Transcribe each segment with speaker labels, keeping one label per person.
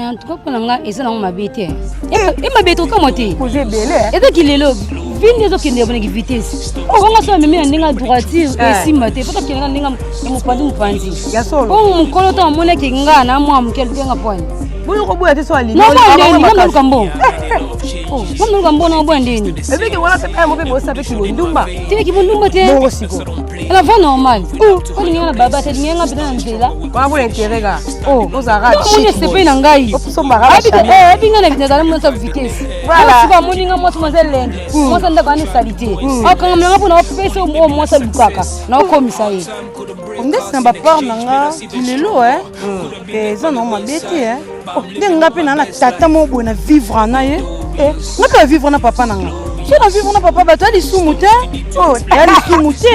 Speaker 1: En tout cas mpo na nga eza nango mabe te. E mabe tokamwa te.
Speaker 2: Koza ebele.
Speaker 1: Eza kilelo vie nde ezokende bonaki vitesse. Okonga so amemi na ndenge ya droiture esimba te. Fota kende na ndenge ya mopanzi mopanzi.
Speaker 2: Ya solo.
Speaker 1: Po mokolo to amonaki nga na mwa moke aluki nga pwani.
Speaker 2: Boyo koboya te so alingi.
Speaker 1: Na boya ndeni, nga naluka mbongo. Oh, nga naluka mbongo na boya ndeni.
Speaker 2: Ebiki wana pe mo pe bosa pe kibondumba.
Speaker 1: Te kibondumba te.
Speaker 2: Bongo siko.
Speaker 1: La voie normale. Olingi nga na baba te, olingi nga mpenza na nzela.
Speaker 2: Wana kuna intérêt ka. Oh, ozalaka
Speaker 1: chic. Omoni esepeli na ngai.
Speaker 2: Osombaka ba Chanel.
Speaker 1: Ayebi nga na nazala mwasi ya vitesse.
Speaker 2: Voilà.
Speaker 1: Sikoyo amoni nga mwasi mwasi elengi. Mwasi ndako wana esali te. Akangama na nga mpo na opesa oyo mwasi alukaka na okomisa ye.
Speaker 3: Ndesi na bapart na nga lelo eza nango mabe te. Nde nga mpe naa na tata moko boye na vivre na ye. Nga mpe na vivre na papa na nga. So na vivre na papa bato ya lisumu te. Ya lisumu te.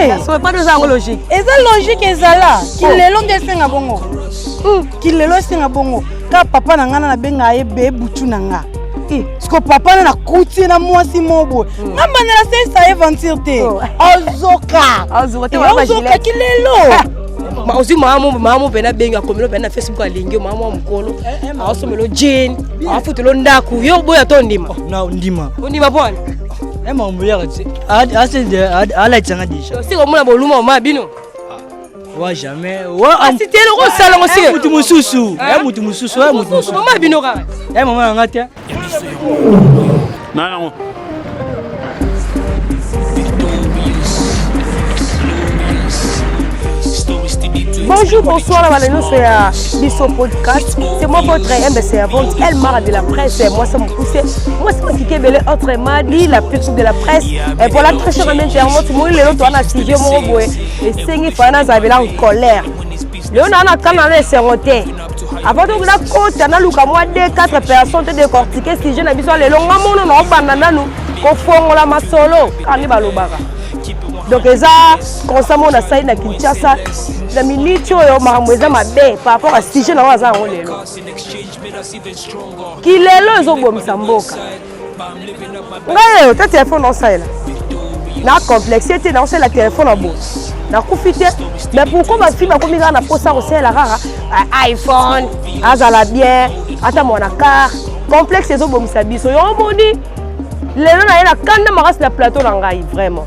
Speaker 2: Eza yango logique.
Speaker 3: Eza logique ezala. Kilelo nde esenga bongo. Kilelo esenga bongo. Ka papa na nga na nabenga ye be butu na nga. Siko papa na nakuti na mwasi moko boye. Nga mbandela salisa ye venture te. Azoka. Azoka kilelo.
Speaker 2: Ozwi mama mama mpe nabengi akomelo mpe na Facebook alingi yo mama mwa mokolo aosomelo jean afutelo ndako yo boya to ondima?
Speaker 4: Na ondima.
Speaker 2: Ondima pona
Speaker 4: makambo yaka te alatisanga déjà.
Speaker 2: Sika omona boluma mama bino.
Speaker 4: Wa jamais.
Speaker 2: Kasi te eloko osala ngo sika.
Speaker 4: Mutu mosusu, ya mutu mosusu, ya mutu mosusu.
Speaker 2: Mama bino kaka.
Speaker 4: Ya mama na nga te.
Speaker 5: Na nango.
Speaker 2: Bonjour, bonsoir, la nyonso ya biso podcast. C'est moi votre humble servante, Elmara de la presse. Moi, ça me pousse. Moi, c'est Makike Ebele, autrement dit, la petite de la presse. Et voilà, très cher ami internaute, moi, lelo toa na sujet moko boye. Esengi fa nazala en colère. Lelo na na kanda na esengo te. Avant donc nakota naluka mwa 2 4 personnes te décortiquer sujet na biso lelo nga mono na obanda nanu kofongola masolo kaka nde balobaka. Donc eza constat moko nasali na Kinshasa na minute oyo makambo eza mabe par rapport à sujet na oyo aza yango lelo. Kilelo ezobomisa mboka. Ngai oyo te telefone naosalela na complexe te, naosalela telefone na boye nakufi te. Mais pourquoi bafille bakomi kaka na posa kosalela kaka iPhone, azala bien ata mwana car? Complexe ezobomisa biso. Yo omoni lelo na ye na kanda makasi na plateau na ngai, vraiment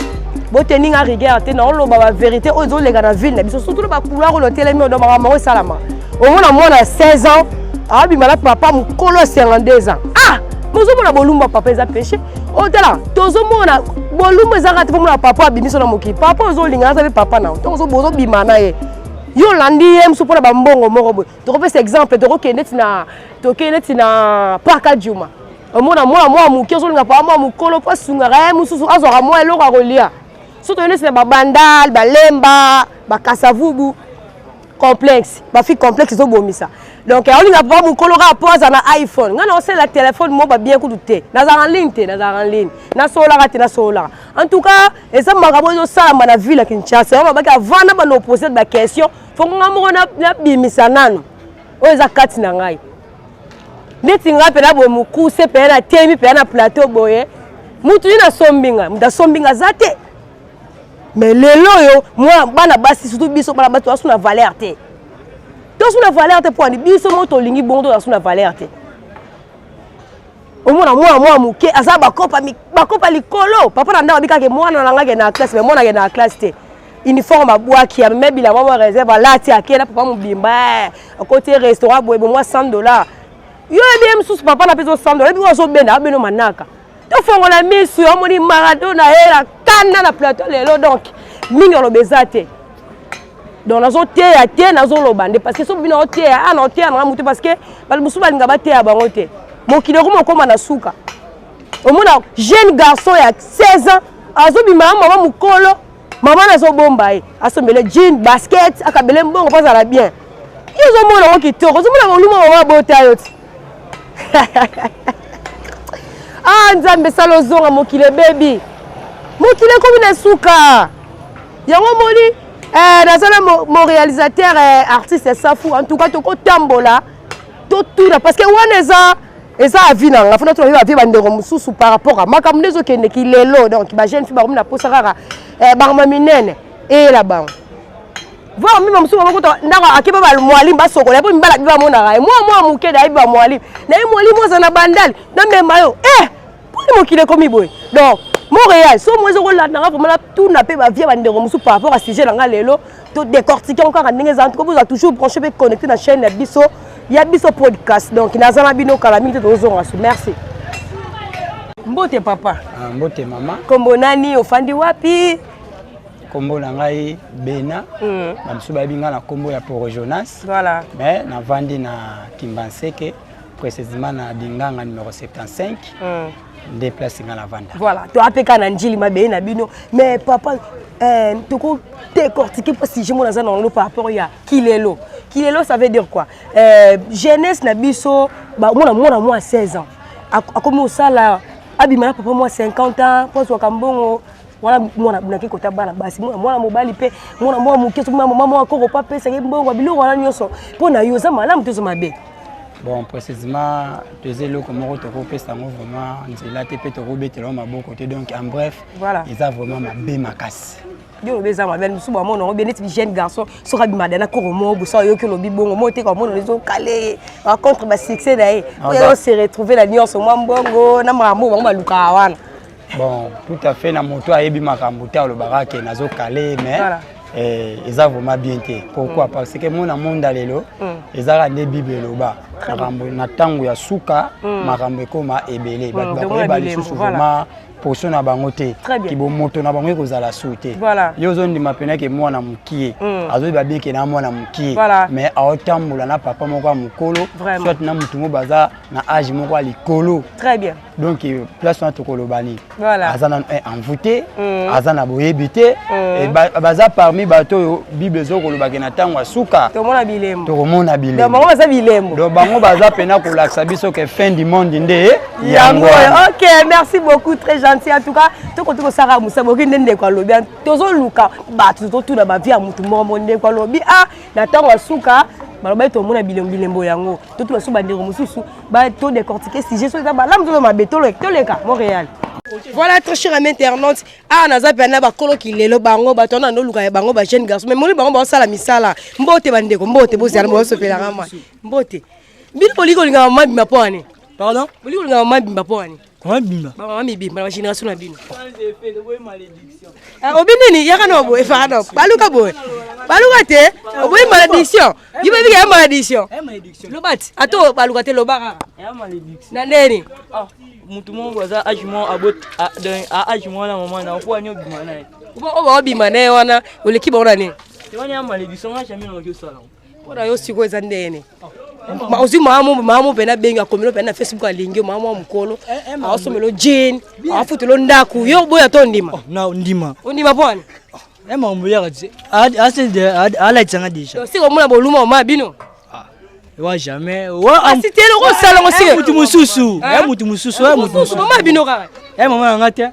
Speaker 2: boteni nga rigueur te, naoloba bavérité oyo ezoleka na ville na biso, surtout na bacouloir oyo otelemi odo makambo yango esalama. Omona mwana ya 16 ans abima na papa mokolo ya 52 ans. Ah, bozomona bolumbu ya papa eza péché. Otala, tozomona bolumbu ezaka te. Pomona papa abimiso na mokili, papa ozolinga aza mpe papa na ntongo bozobima na ye, yo olandi ye mosu mpona bambongo moko boye. Tokopesa exemple, tokokende neti na tokende neti na parka Juma, omona mwana mwa moke ozolinga papa mwa mokolo mpo asungaka ye, mosusu azwaka mwa eloko ya kolia. So toyende neti na babandal, balemba, bakasavubu, complexe bafille, complexe ezobomisa. Donc aolinga papa mokolo kaka mpo aza na iPhone. Ngai naosalela telefone mo babien kutu te, nazalaka en ligne te, nazalaka en ligne, nasololaka te, nasololaka. En tout cas eza makambo ezosalama na ville ya Kinshasa. Yango babaki avant na bana opose baquestion, fo nga moko nabimisa nano oyo eza kati na ngai. Neti ngai mpena boye mokuse mpena natemi mpena na plateau boye, mutu nini asombi ngai? Mutu asombi ngai aza te. Mais lelo oyo mwa bana basi, surtout biso bana basi, toza na valeur te, toza na valeur te. Mpo ani biso moko tolingi bongo, toza na valeur te. Omona mwana mwa moke aza bakopa bakopa likolo, papa na ndako abikake mwana na ngai akende na classe, mais mwana akende na classe te. Uniforme abwaki, ameme bilamba mwa réserve alati, akei na papa mobimba, akoti restaurant boye bo mwa 100 $. Yo yebi ye mosusu papa na mpe zo 100 $, yebi azobenda abeno manaka. Tofongola misu. Omoni Maradona ye na kanda na plateau lelo. Donc mingi oloba eza te. Donc nazoteya te, nazoloba nde parce que so bino oteya a na oteya nanga motu, parce que bato mosusu balinga bateya bango te. Mokili okoma okóma na suka. Omona jeune garçon ya 16 ans azobima na mama mokolo, mama nazobomba ye, asombele jean, basket, akabele mbongo mpo azala bien. Yo ozomona yango kitoko, ozomona moluma mama abota yo ti. Ah, Nzambe, sala ozonga. Mokili ebebi, mokili ekomi na suka. Yango moni naza na mo réalisateur artiste Safu. En tout cas tokotambola, totuna, parce que wana eza avis na nga. Fona tuna avis bandeko mosusu par rapport a makambo nde ezokendeki lelo. Donc bajeune fille bakomi na posa kaka bangama minene eyela bango. Voir meme mosusu bakokuta ndako akeba ba mwalimu basokola mpo mibala bi bamonaka ye mwa mwa moke nayebi ba mwalimu naye mwalimu oza na bandali namema yo eh mponi mokili ekomi boye. Donc Montréal so mo ezokolanda nga vraiment, natuna mpe bavie bandeko mosusu par rapport à sujet na nga lelo. To décortique yango kaka ndenge eza. Tuko bozala toujours branché mpe connecté na chaîne ya biso, ya biso podcast. Donc naza na bino kala mingi te, tozonga su. Merci. Mbote papa.
Speaker 5: Ah, mbote mama.
Speaker 2: Kombo nani, ofandi wapi?
Speaker 5: Kombo na ngai Bena. Bamosusu bayebi ngai na kombo ya Poro Jonas.
Speaker 2: Voilà.
Speaker 5: Mais navandi na Kimbanseke, précisément na Dinganga numéro 75. Nde place ngai navanda.
Speaker 2: Voilà, toapeka na njili mabeye na bino. Mais papa, toko décortiquer mpo sujet mo naza na yango par rapport ya kilelo. Kilelo, ça veut dire quoi? Jeunesse na biso, mona mwana mwa 16 ans akomi osala abima na papa mwa 50 ans mpo azwaka mbongo wana. Mwana nake kota bana basi, mwana mwana mobali mpe mwana mwa moke, soki mama mwa koko po apesaki mbongo ya biloko wana nyonso, mpo na yo eza malamu to eza mabe?
Speaker 5: Bon, précisément toza eloko moko tokopesa yango vraiment nzela te mpe tokobetela yango maboko te. Donc en bref, eza vraiment mabe makasi.
Speaker 2: Yo olobi eza mabe, mosusu bamona yango bien neti jeune garçon soki abima dana koko moko boso ayoki olobi bongo mo te, kamona ezokale ye contre basuccès na ye oyo se retrouve na nyonso mwa mbongo na makambo bango balukaka wana.
Speaker 5: Bon, tout à fait, na moto ayebi makambo te alobaka ke nazokale, mais eza vraiment bien te. Pourquoi? Parce que mona monde ya lelo ezaka nde Bible eloba makambo na ntango ya suka, makambo ekóma ebele, bato bakoyeba lisusu vraiment position na bango te, kibomoto na bango ekozala su te. Yo ozondima mpena ke mwana mokie azoyeba bien ke na mwana mokie, mais aotambola na papa moko ya mokolo, soit na motu moko baza na age moko ya likolo.
Speaker 2: Très bien.
Speaker 5: Donc place wana tokoloba nini? Aza nanu envoûté, aza na boyebi te. Baza parmi bato oyo Bible ezokolobake na ntango ya suka
Speaker 2: tomona bilembo.
Speaker 5: Tokomona bilembo.
Speaker 2: Bango baza bilembo.
Speaker 5: Donc bango baza mpena kolakisa biso ke fin du monde nde
Speaker 2: yango. Ok, merci beaucoup, très gentil. En tout cas tokoki kosala mosala boki nde ndeko alobi, tozoluka bato, tozotuna bavie ya motu moko mo. Ndeko alobi a na ntango ya suka balobaki tomona bilembo, bilembo yango totuna so bandeko mosusu to décortiquer sujet so eza malamu tozo mabe. Toleka Montréal. Voilà, très cher ami internaute, awa naza mpe na bakoloki lelo. Bango bato wana ndoluka ya bango ba jeune garçon, mais moni bango baosala misala. Mbote bandeko, mbote, bozala bosopelaka mwa mbote. Bino bolingi kolingaka mama bimba mpo wani?
Speaker 4: Pardon?
Speaker 2: Bolingi kolingaka mama bimba mpo wani?
Speaker 4: Mama bimba?
Speaker 2: Bamama mibimba na bagénération na bino. Obi nini? Yaka na boye, efaka na baluka boye, baluka te. Oboyi malédiction, yo bayebi ya malédiction. Loba ti ata baluka te, loba kaka na ndeni.
Speaker 4: Mutu moko aza age moko abot a age moko na mama na po ani obima na ye.
Speaker 2: Oyo baobima na ye wana oleki bango na nini?
Speaker 4: Wana ya malédiction, nga jamais nakoki osala.
Speaker 2: Mpona yo sikoyo eza ndeni? Ozwi mama mama mpena abengi, akomeli mpena na Facebook, alingi yo, mama mwa mokolo aosomela jean, afutela ndako, yo boya to ondima?
Speaker 4: Na ndima.
Speaker 2: Ondima mpo wani?
Speaker 4: Makambo yaka ti alatisanga déjà.
Speaker 2: Sika omona boluma mama bino.
Speaker 4: Wa jamais.
Speaker 2: Kasi te, eloko osala ngo sike.
Speaker 4: Mutu mosusu ya mutu mosusu ya mutu
Speaker 2: mosusu, mama bino kaka.
Speaker 4: Ya mama nanga te.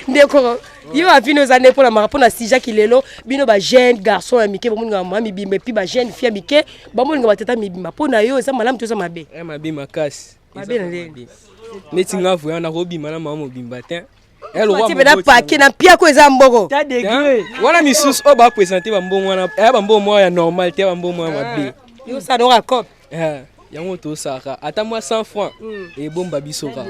Speaker 2: Ndeko, yo avino eza nde mpona maka mpona sijaki lelo. Bino bajeune garçon ya mike bomoninga mama mibimba, et puis bajeune fille ya mike bamoninga batata mibimba, mpo na yo eza malamu to eza mabe?
Speaker 6: Mabe makasi.
Speaker 2: Mabe na ndenge?
Speaker 6: Neti nga voya nakobima na mama mobimba te.
Speaker 2: Mpe pake na mpiako eza mboko.
Speaker 6: Wana misusu oyo baprésente bambongo wana eya bambongo moko ya normal te, bambongo moko ya mabe.
Speaker 2: Yo osala oka cope.
Speaker 6: Yango tosalaka ata mwa 100 franc ebomba biso kaka.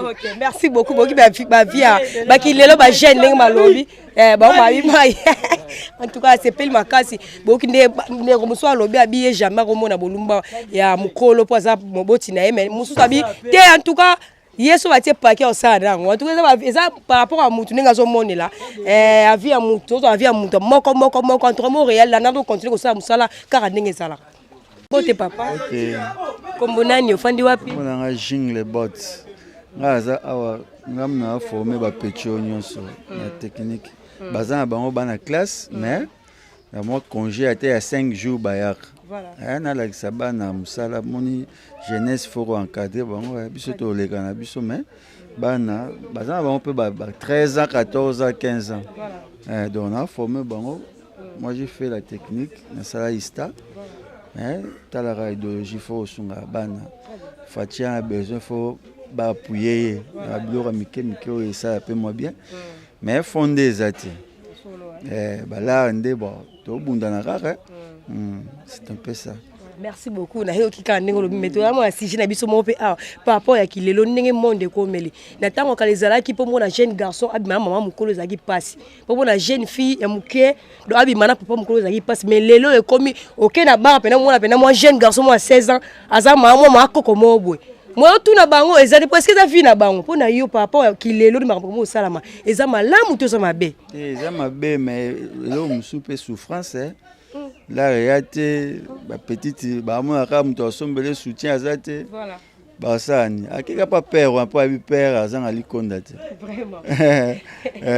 Speaker 2: Ok, merci beaucoup. Boki bavia bakilelo bajeune ndenge balobi bango babi mai. En tout cas asepeli makasi. Boki nde ndeko mosusu alobi abi ye jamais akomona bolumba ya mokolo mpo aza moboti na ye, mais mosusu abi te. En tout cas ye so batie pake osala na yango. En tout cas eza par rapport ya mutu ndenge azomonela avis ya mutu, ozwa avis ya mutu moko moko moko. En tout cas Montréal landa, tocontinue kosala mosala kaka ndenge ezalaka. Mbote papa. Kombo nani, ofandi wapi?
Speaker 7: Nanga Jingle Bot. Ngai aza awa, ngam na forme bapetits oyo nyonso na technique. Baza na bango bana classe, mais na mwa congé ate ya 5 jours bayaka. Nalakisa bana mosala. Moni jeunesse, faut koencadre bango. Biso toleka na biso, mais bana baza na bango mpe ba 13 ans, 14 ans, 15 ans. Donc na forme bango. Moi j'ai fait la technique, nasala ISTA. Talaka idéologie, faut kosunga bana. Fatshi a besoin, faut baappuye ye na biloko ya mike mike oyo esala mpe mwa bien, mais fonde eza te. Eh, balare nde bon tobundana kaka. C'est un peu ça.
Speaker 2: Merci beaucoup. Nayoki kaka ndenge olobi, mais toyama na sujet na biso moko mpe awa par rapport ya kilelo, ndenge monde ekomeli. Na ntango kala ezalaki mpo mona jeune garçon abima na mama mokolo ezalaki mpasi, mpo mona jeune fille ya moke donc abima na papa mokolo ezalaki mpasi. Mais lelo ekomi oke na bar mpena mona mpena mwa jeune garçon mwa 16 ans aza mama mwa makoko moko boye, moyo tuna bango eza te, parce que eza vie na bango. Mpo na yo, par rapport ya kilelo ni makambo osalama, eza malamu to eza mabe?
Speaker 7: Te, eza mabe, mais eloko mosusu mpe souffrance, eh. Lare ya te, bapetite bamona kaka moto asombele soutien aza te, basala nini? Akeka pa père wana mpo ayebi père azanga likonda te,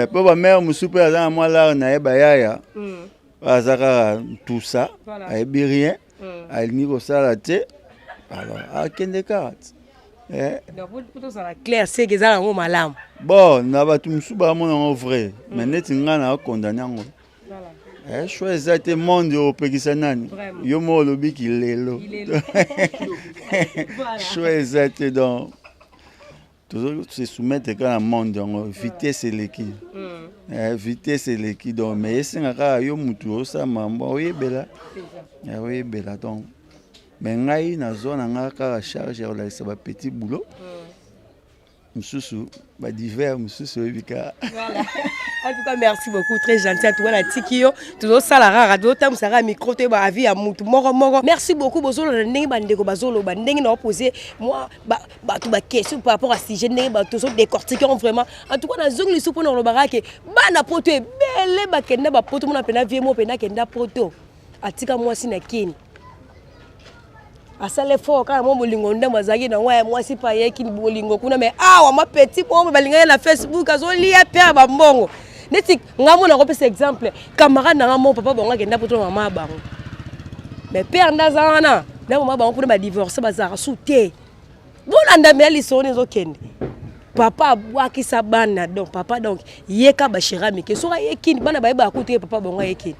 Speaker 7: mpo bamare mosusu mpe aza na mwa lare na ye, bayaya aza kaka ntusa, ayebi rien, alingi kosala te, alors akende kaka te.
Speaker 2: Tozala clair, seke eza yango malamu?
Speaker 7: Bon, na bato mosusu bamona yango vrai, mais neti ngai na akondane yango. Choix eza te, monde opekisa nani? Yo moko olobi kilelo, choix eza te. Donc tozo se soumettre kaka na monde yango, vitesse eleki, vitesse eleki. Donc mais esenga kaka yo mutu osala mambo, oyebela, oyebela. Donc mais ngai nazwa na nga kaka charge ya kolakisa bapetit boulot mosusu, badivers mosusu, oyebi kaka.
Speaker 2: En tout cas, merci beaucoup, très gentil. En tout cas, natiki yo, tozosala rara, tozotambwisa kaka micro, toyeba avis ya mutu moko moko. Merci beaucoup. Bozoloba ndenge bandeko bazoloba, ndenge na opose moi bato baquestion par rapport à sujet, ndenge bato tozodécortique yango vraiment. En tout cas, nazongi lisusu mpona kolobaka ke bana poto ebele bakenda bapoto, mona mpena vie mo mpena akenda poto, atika mwasi na kini, asala effort kaka mwa bolingo ndambo azalaki nango ya mwasi mpe ayeki bolingo kuna. Mais awa mwa petit moko balingaki na Facebook, azolia mpe ya bambongo. Neti nga mona kopesa exemple, camarade na nga moko, papa bango akenda poto na mama ya bango, mais père nde aza wana na mama bango mpona badivorce, bazalaka su te. Bolanda mela lisolo ezokende, papa abwakisa bana. Donc papa, donc yeka bashera mike, soki ayekini bana bayebaka kutu ye papa bango ayekini.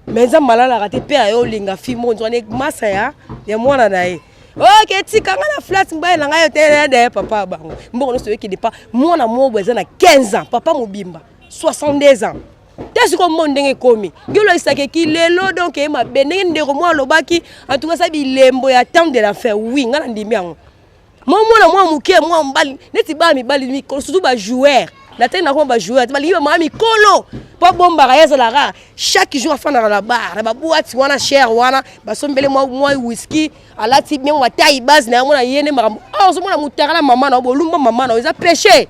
Speaker 2: Mais nzambe alalaka te mpe aye olinga fi moko nzwana masa ya mwana na ye. Ok, tika nga na flat, mobali na ngai yo te de papa ya bango, mbongo nyonso oyekende pa mwana moko boye eza na 15 ans, papa mobimba 62 ans te. Sikoyo mo ndenge ekomi, ngi olakisaka eki lelo, donc eye mabe ndenge ndeko mwa alobaki. En tout cas, eza bilembo ya temps de la fin. Oui, ngai nandimi yango. Mwa mwana mwa moke, mwa mobali neti bana mibali mikolo, surtout bajoueur na ntangi nakoma bajoueur te, balingi bamama mikolo mpo abombaka ye, azalaka chaque jour afandaka na bar na baboite wana cher wana, basombele mwa mwa whisky, alati bien, mwa taille base na yango na ye nde makambo awa. Ozomona motaka na mama na yo, bolumba mama na yo, eza péché.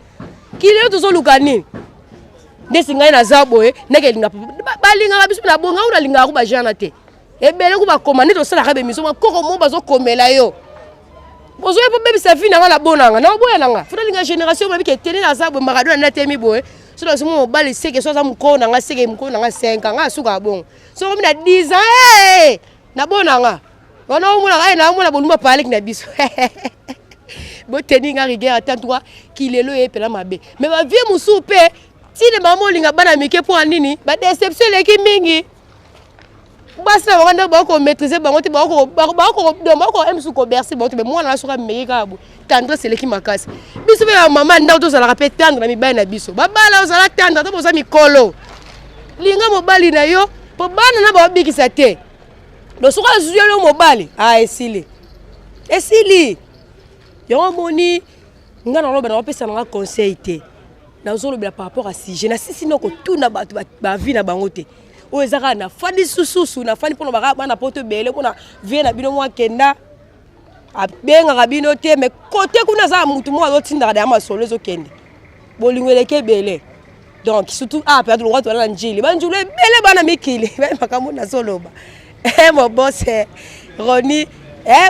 Speaker 2: Kilelo tozoluka nini? Ndesi ngai naza boye, ndenge elinga balingaka biso na bonga oyo nalingaka ko bajana te ebele ku bakoma nde tosalaka bemission, bakoko mo bazokomela yo, bozoya mpo bebisa vie na nga na bonanga na oboya na nga. Fo nalinga génération babi ke tene naza boye, Maradona nde atemi boye. So nasomo mobali seke so aza mokolo na nga, seke mokolo na nga 5 ans, nga asuka bongo. So komi na 10 ans, hey! Na bonanga wana omona naomona bolumba paleki na biso, boteni nga rigueur. Ata ntuka kilelo eyepela mabe, mais bavie mosusu mpe ntina bango olinga bana mike mpo ya nini? Badeception eleki mingi. Basi na bango nde bakomaîtrise bango te, bako koberse bango te. Mais mwana na soki ameki kaka boye, tendresse eleki makasi. Biso mpe bamama ndako tozalaka mpe tendre na mibali na biso. Babala, ozala tendre ata boza mikolo, linga mobali na yo mpo bana na baobikisa te. Donc soki azwi yo mobali, a esili, esili yango. Omoni nga naloba, nakopesa nanga conseil te, nazolobela par rapport à sujet. Nasisi na kotuna bato bavie na bango te. Oyo eza kaka nafandi sususu, nafandi mpona baka bana poto ebele mpona vie na bino. Mwa kenda abengaka bino te, mais kote kuna aza na mutu moko azotindaka daya, masolo ezokende, bolingo eleki ebele. Donc surtout ah, peut-être lokwa toala na njili, banjulu ebele, bana mikili makambo nazoloba. Mo boss Roni,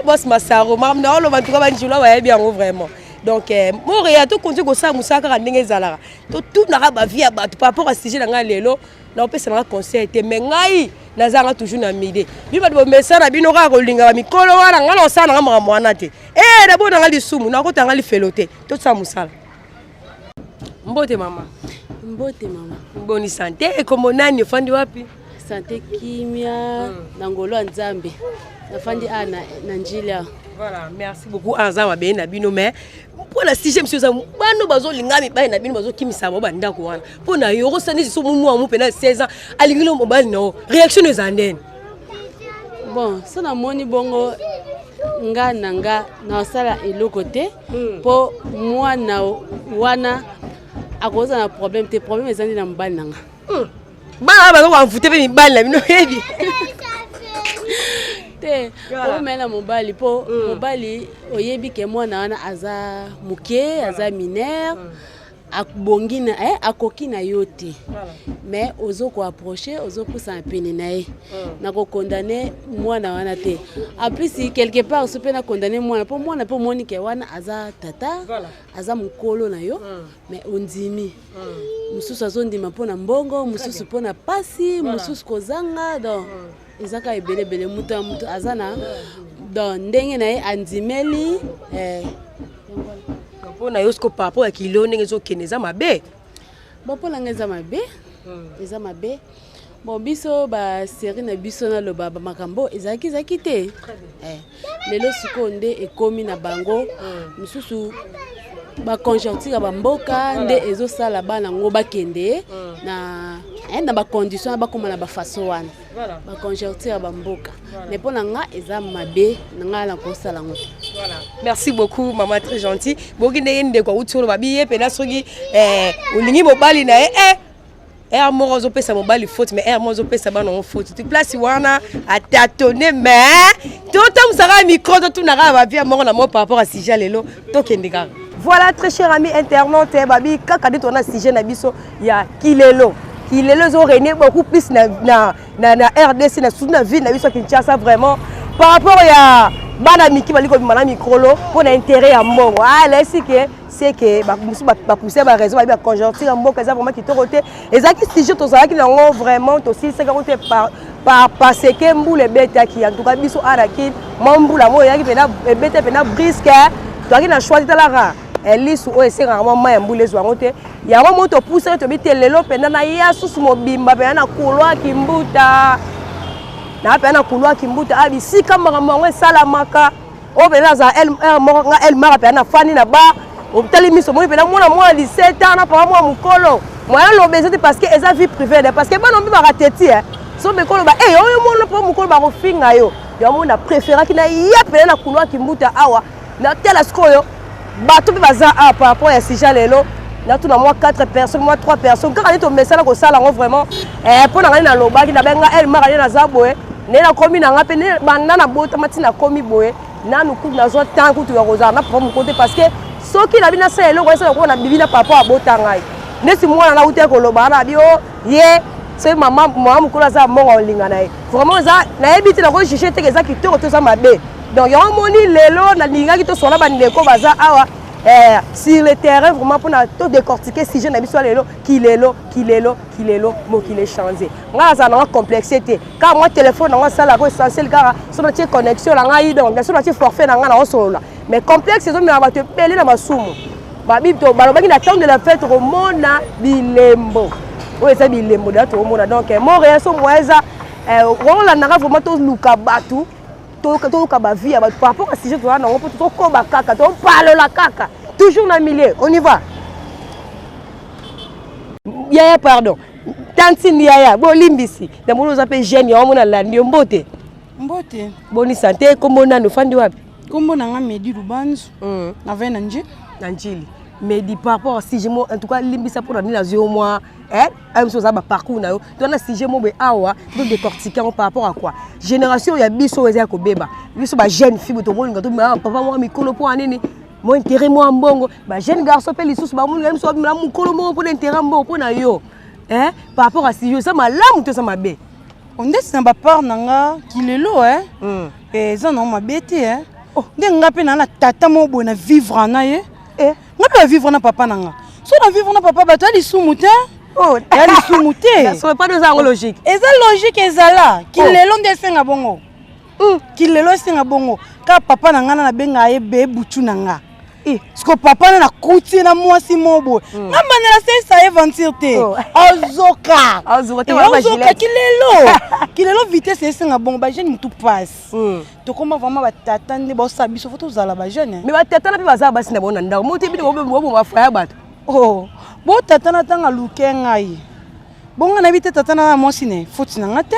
Speaker 2: boss Masaro, makambo naoloba ntuka banjulu bayebi yango vraiment. Donc moreya tokontinue kosala mosala kaka ndenge ezalaka, totunaka bavie ya bato par rapport à sujet na ngai lelo. Naopesa nanga conseil te, mais ngai nazanga toujours na mide. Bino bato bomesana bino kaka kolinga bamikolo wana, ngai naosala nanga makambo wana te. E nabo nanga lisumu, nakotanga lifelo te. Tosala mosala. Mbote mama.
Speaker 8: Mbote mama.
Speaker 2: Boni santé? Ekombo nani? Ofandi wapi?
Speaker 8: Santé kimia, na ngolo ya Nzambe. Nafandi awa na Njili awa.
Speaker 2: Voilà, merci beaucoup. Aza mabe na bino, mais mpo na sujet mosusu eza bano bazolinga mibali na bino, bazokimisa bango bandako wana. Mpo na yo, okosala so mwa mu mpena 16 ans alingi no mobali na yo, réaction no eza ndeni?
Speaker 8: Bon, so namoni bongo, nga na nga nasala eloko te, mpo mwana wana akozala na problème te. Problème eza nde na mobali na nga.
Speaker 2: Bana baza koamfute mpe mibali na bino, oyebi.
Speaker 8: Te, problème na mobali, mpo mobali oyebi ke mwana wana aza moke, aza mineur, abongi na akoki na yo te, mais ozo koapproche, ozopusana pene na ye. Nakokondane mwana wana te. En plus, quelque part so mpe nakondane mwana, mpo mwana mpe omoni ke wana aza tata, aza mokolo na yo, mais ondimi. Mosusu azondima mpo na mbongo, mosusu mpo na pasi, mosusu kozanga. Donc eza kaka ebele ebele. Moto ya moto aza na donc ndenge na ye andimeli.
Speaker 2: Mpo na yo siko, par rapport ya kilo ndenge ezokende, eza mabe?
Speaker 8: Bon, mpo na ngai eza mabe, eza mabe. Bon, biso basérie na biso, naloba bamakambo ezalaki te. Lelo sikoyo nde ekómi na bango misusu, baconjoncture ya bamboka nde ezosala bana yango bakende na bacondition, bakóma na bafaçon wana, baconjoncture ya bamboka. Mais mpo na nga eza mabe, na ngai nakosala yango te.
Speaker 2: Merci beaucoup, maman, très gentil. Boki ndenge ndeko awuti oloba biye mpena, soki olingi mobali na ye, heure moko ozopesa mobali faute, mais heure moko ozopesa bana yango faute ti place wana atatone. Mais totambusaka micro, totunaka bavie moko na moko par rapport à sujet lelo. Tokende kaka. Voilà, très cher ami internaute, babi kaka nde tona sujet na biso ya kilelo. Kilelo ezorégner beaucoup plus na RDC, na surtout na ville na biso ya Kinshasa, vraiment par rapport ya bana miki bali kobima na mikolo mpo na intérêt ya mbongo. Ah, laisi ke c'est que mosusu bapousse baraison, bayebi baconjoncture ya mboka eza vraiment kitoko te. Ezalaki sujet tozalaki nango, vraiment tosilisaki yango te parce que mbula ebetaki. En tout cas, biso awa na Kine, mwa mbula moko eyaki mpena, ebete mpena brusque, tozalaki na choix te. Talaka lisu oyo esengaka mwa mai ya mbula ezwa yango te. Yango mo topusaki, tobi te lelo mpenza naya susu mobimba mpenza na couloir Kimbuta, naa mpenza na couloir Kimbuta. A bisika makambo yango esalamaka oyo mpenza azala heure moko nga Elmara mpenza nafandi na bar, otali miso, omoni mpenza mwana mwana 17 ans na papa mwa mokolo. Moyen loba eza te parce que eza vie privée de, parce que bana mpe bakateti so mpe koloba e oyo mwana mpo mokolo bakofinga yo. Yango na préféraki na ya mpenza na couloir Kimbuta awa. Natala sikoyo bato mpe baza awa par rapport ya sujet lelo. Natuna mwa 4 personnes, mwa 3 personnes kaka nde tomesana kosala yango. Vraiment, mpo na ngai nalobaki, nabenga Elmara nde naza boye, nde nakomi na nga mpe banda nabotama ntina nakomi boye, nanu kutu nazwa temps kutu ya kozala na papa moko te, parce que soki nabi nasala eloko esala koka na bibi na papa abota ngai. Neti mwana nauti koloba wana, abi o ye soki mama mama mokolo aza mbongo olinga na ye, vraiment eza nayebi te, nakojuge teke eza kitoko to eza mabe. Donc yango moni lelo nalingaki tosola bandeko baza awa sur le terrain, vraiment mpona todécortiquer sujet na biso ya lelo: kilelo, kilelo, kilelo. Mokili echange. Ngai azala nanga complexe te, kaka mwa telefone nango asalaka essentiel, kaka so natie connexion na ngai, donc so natie forfait na ngai naosolola. Mais complexe ezomema bato ebele na masumu. Babi balobaki na temps de la fête tokomona bilembo oyo eza bilembo deya tokomona. Donc montréal so moya eza olandaka vraiment, toluka bato, toyoka bavie ya bato par rapport à sujet toza nango, mpo tokoba kaka, topalola kaka toujours na milieu. On y va. Yaya, pardon, tantine yaya, bolimbisi, namoni oza mpe jeune, yango mona landi yo. Mbote.
Speaker 3: Mbote.
Speaker 2: Boni sante? Kombo nani? Ofandi wapi?
Speaker 3: Kombo na nga Medi Lubanzu, navai na Njili.
Speaker 2: Na Njili. Medi, par rapport à sujet mo, en tout cas limbisa mpona nini nazwi yo mwa biso oza baparcours na yo. Toza na sujet mo boye awa, todécortique yango par rapport à quoi? Génération ya biso oyo eza ya kobeba. Biso bajeune fille tomolinga tobima papa mwa mikolo mpo ya nini? Mo intérêt mwa mbongo. Bajeune garçon mpe lisusu bamolinga biso babimela mokolo moko mpona intérêt mbongo. Mpo na yo, par rapport à sujet, eza malamu to eza mabe?
Speaker 3: Ondesi na bapart na nga kilelo, eza nango mabe te. Nde nga mpe naa na tata moko boye na vivre na ye, nga mpe bavivre na papa na nga. So na vivre na papa, bato ya lisumu te, ya lisumu te.
Speaker 2: Eza yango logique?
Speaker 3: Eza logique, ezala kilelo nde esenga bongo, kilelo esenga bongo. Kaka papa na nga na nabengaka ye be butu na nga. Siko papa na nakuti ye na mwasi moko boye. Nga mbandela salisa ye aventure te. Azoka.
Speaker 2: Azoka te, wana ba
Speaker 3: Azoka
Speaker 2: Gillette.
Speaker 3: kilelo. Kilelo vitesse esenga bongo ba jeune mutu pasi. Tokoma vraiment batata nde baosala biso fo tozala ba jeune.
Speaker 2: Mais batata na mpe baza basi na bango na ndako mote bino boboma foyer bato.
Speaker 3: Oh, bo tata na tanga luke ngai. Bongo nayebi te tata na mwasi ne foti na nga te.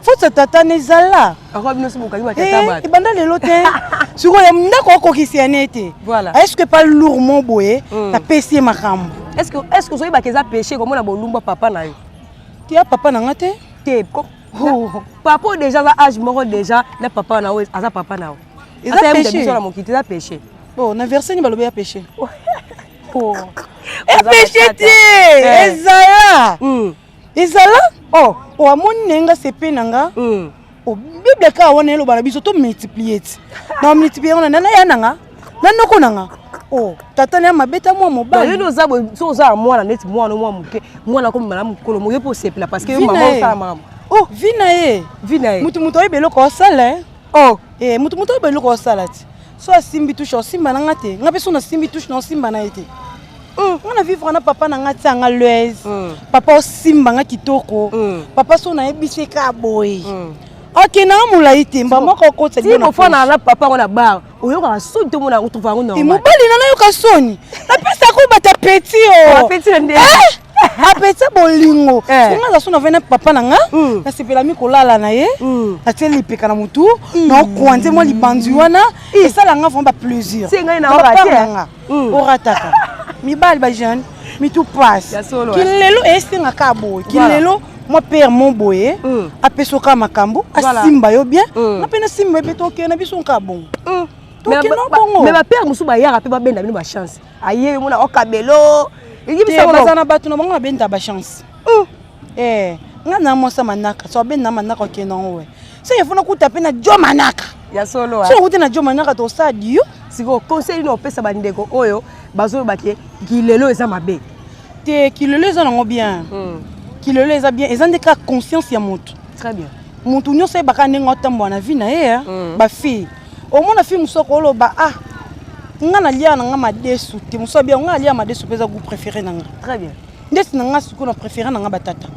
Speaker 3: Foti ya tata na ezala.
Speaker 2: Akwa bino so bokangi batata
Speaker 3: Eh,
Speaker 2: bato.
Speaker 3: ebanda lelo te. Sikoyo ya ndako okokisi ya ne te.
Speaker 2: Voilà.
Speaker 3: Est-ce que pas lourd mo boye napesi ye makambo.
Speaker 2: Est-ce que ozoyebaka eza péché komona bolumba papa na yo?
Speaker 3: Te ya papa na nga te.
Speaker 2: Te papa oyo déjà aza âge moko déjà na papa na yo aza papa na yo.
Speaker 3: Eza
Speaker 2: Ata ye moto
Speaker 3: péché.
Speaker 2: biso na mokili te eza péché.
Speaker 3: Bon, na verset ni balobi ya péché.
Speaker 2: Oh.
Speaker 3: E péché te. Ezala. Ezala? Oh, oh amoni na ye nga sepe na nga. Oh, Bible kaka wana eloba na biso to multiplier ti. Na multiplier wana na ya na nga. Na noko na nga. Oh, tata na ya mabe ta mwa mobali.
Speaker 2: Yo nde oza boye so oza na mwana neti mwana mwa moke mwana akomi na mokolo mo yo mpe osepela parce que yo
Speaker 3: Vi
Speaker 2: mama
Speaker 3: na ye.
Speaker 2: osala makambo.
Speaker 3: Oh, vi na ye.
Speaker 2: Vi na ye.
Speaker 3: Mutu mutu oyeba eloko osala. eh.
Speaker 2: Oh,
Speaker 3: eh mutu mutu oyeba eloko osala ti. So asimbi touche osimba na nga te. Nga pe so nasimbi touche na osimba na ye te. Nga na vivre na papa na nga tia nga l'aise. Papa osimba nga kitoko. Papa so nayebisi ye kaka boye. Okende nga molai te mba moko okotisa
Speaker 2: ti kofanda na papa ngo na bar oyokaka soni to mona otrouva yango normal.
Speaker 3: mobali na nayoka soni napesaka oyo bato apeti o
Speaker 2: Apeti na nde?
Speaker 3: apeti ya bolingo songa aza so navai na papa na nga nasepelami kolala na ye natie lipeka na motu naokwanze mwa libanzi wana esala nga vraiment baplaisir
Speaker 2: Se ngai na
Speaker 3: Na
Speaker 2: orate,
Speaker 3: bapart na
Speaker 2: eh.
Speaker 3: nga orataka mibali bajeune mitu pasi
Speaker 2: Ya solo, eh.
Speaker 3: kilelo esengaka boye
Speaker 2: Voilà.
Speaker 3: kilelo mwa père mo boye apesoka makambo
Speaker 2: Voilà.
Speaker 3: asimba yo bien nga mpe nasimba ye mpe tokende na biso nka bongo tokende bongo
Speaker 2: mais bapere mosusu bayaka mpe babenda bino bachance aye yo mona okabelo
Speaker 3: Te, baza na bato na bango babenda bachance Eh, nga na mwasi ya manaka so abenda manaka okende yango we so efona kuta mpe na jo manaka
Speaker 2: ya solo
Speaker 3: so okuti na jo manaka tosala dio
Speaker 2: sikoyo conseil nini opesa bandeko oyo bazoloba ke kilelo eza mabe
Speaker 3: te kilelo eza nango bien kilelo eza bien eza nde kaka conscience ya moto
Speaker 2: très bien
Speaker 3: motu nyonso ayebaka ndenge aotambola na vie na ye bafille omona fille mosusu akoloba ah nga nalia na nga madesu te mosusu abia nga nalia madesu mpe eza goût préféré na nga
Speaker 2: très bien
Speaker 3: ndeti na nga sikoyo na préféré na nga batata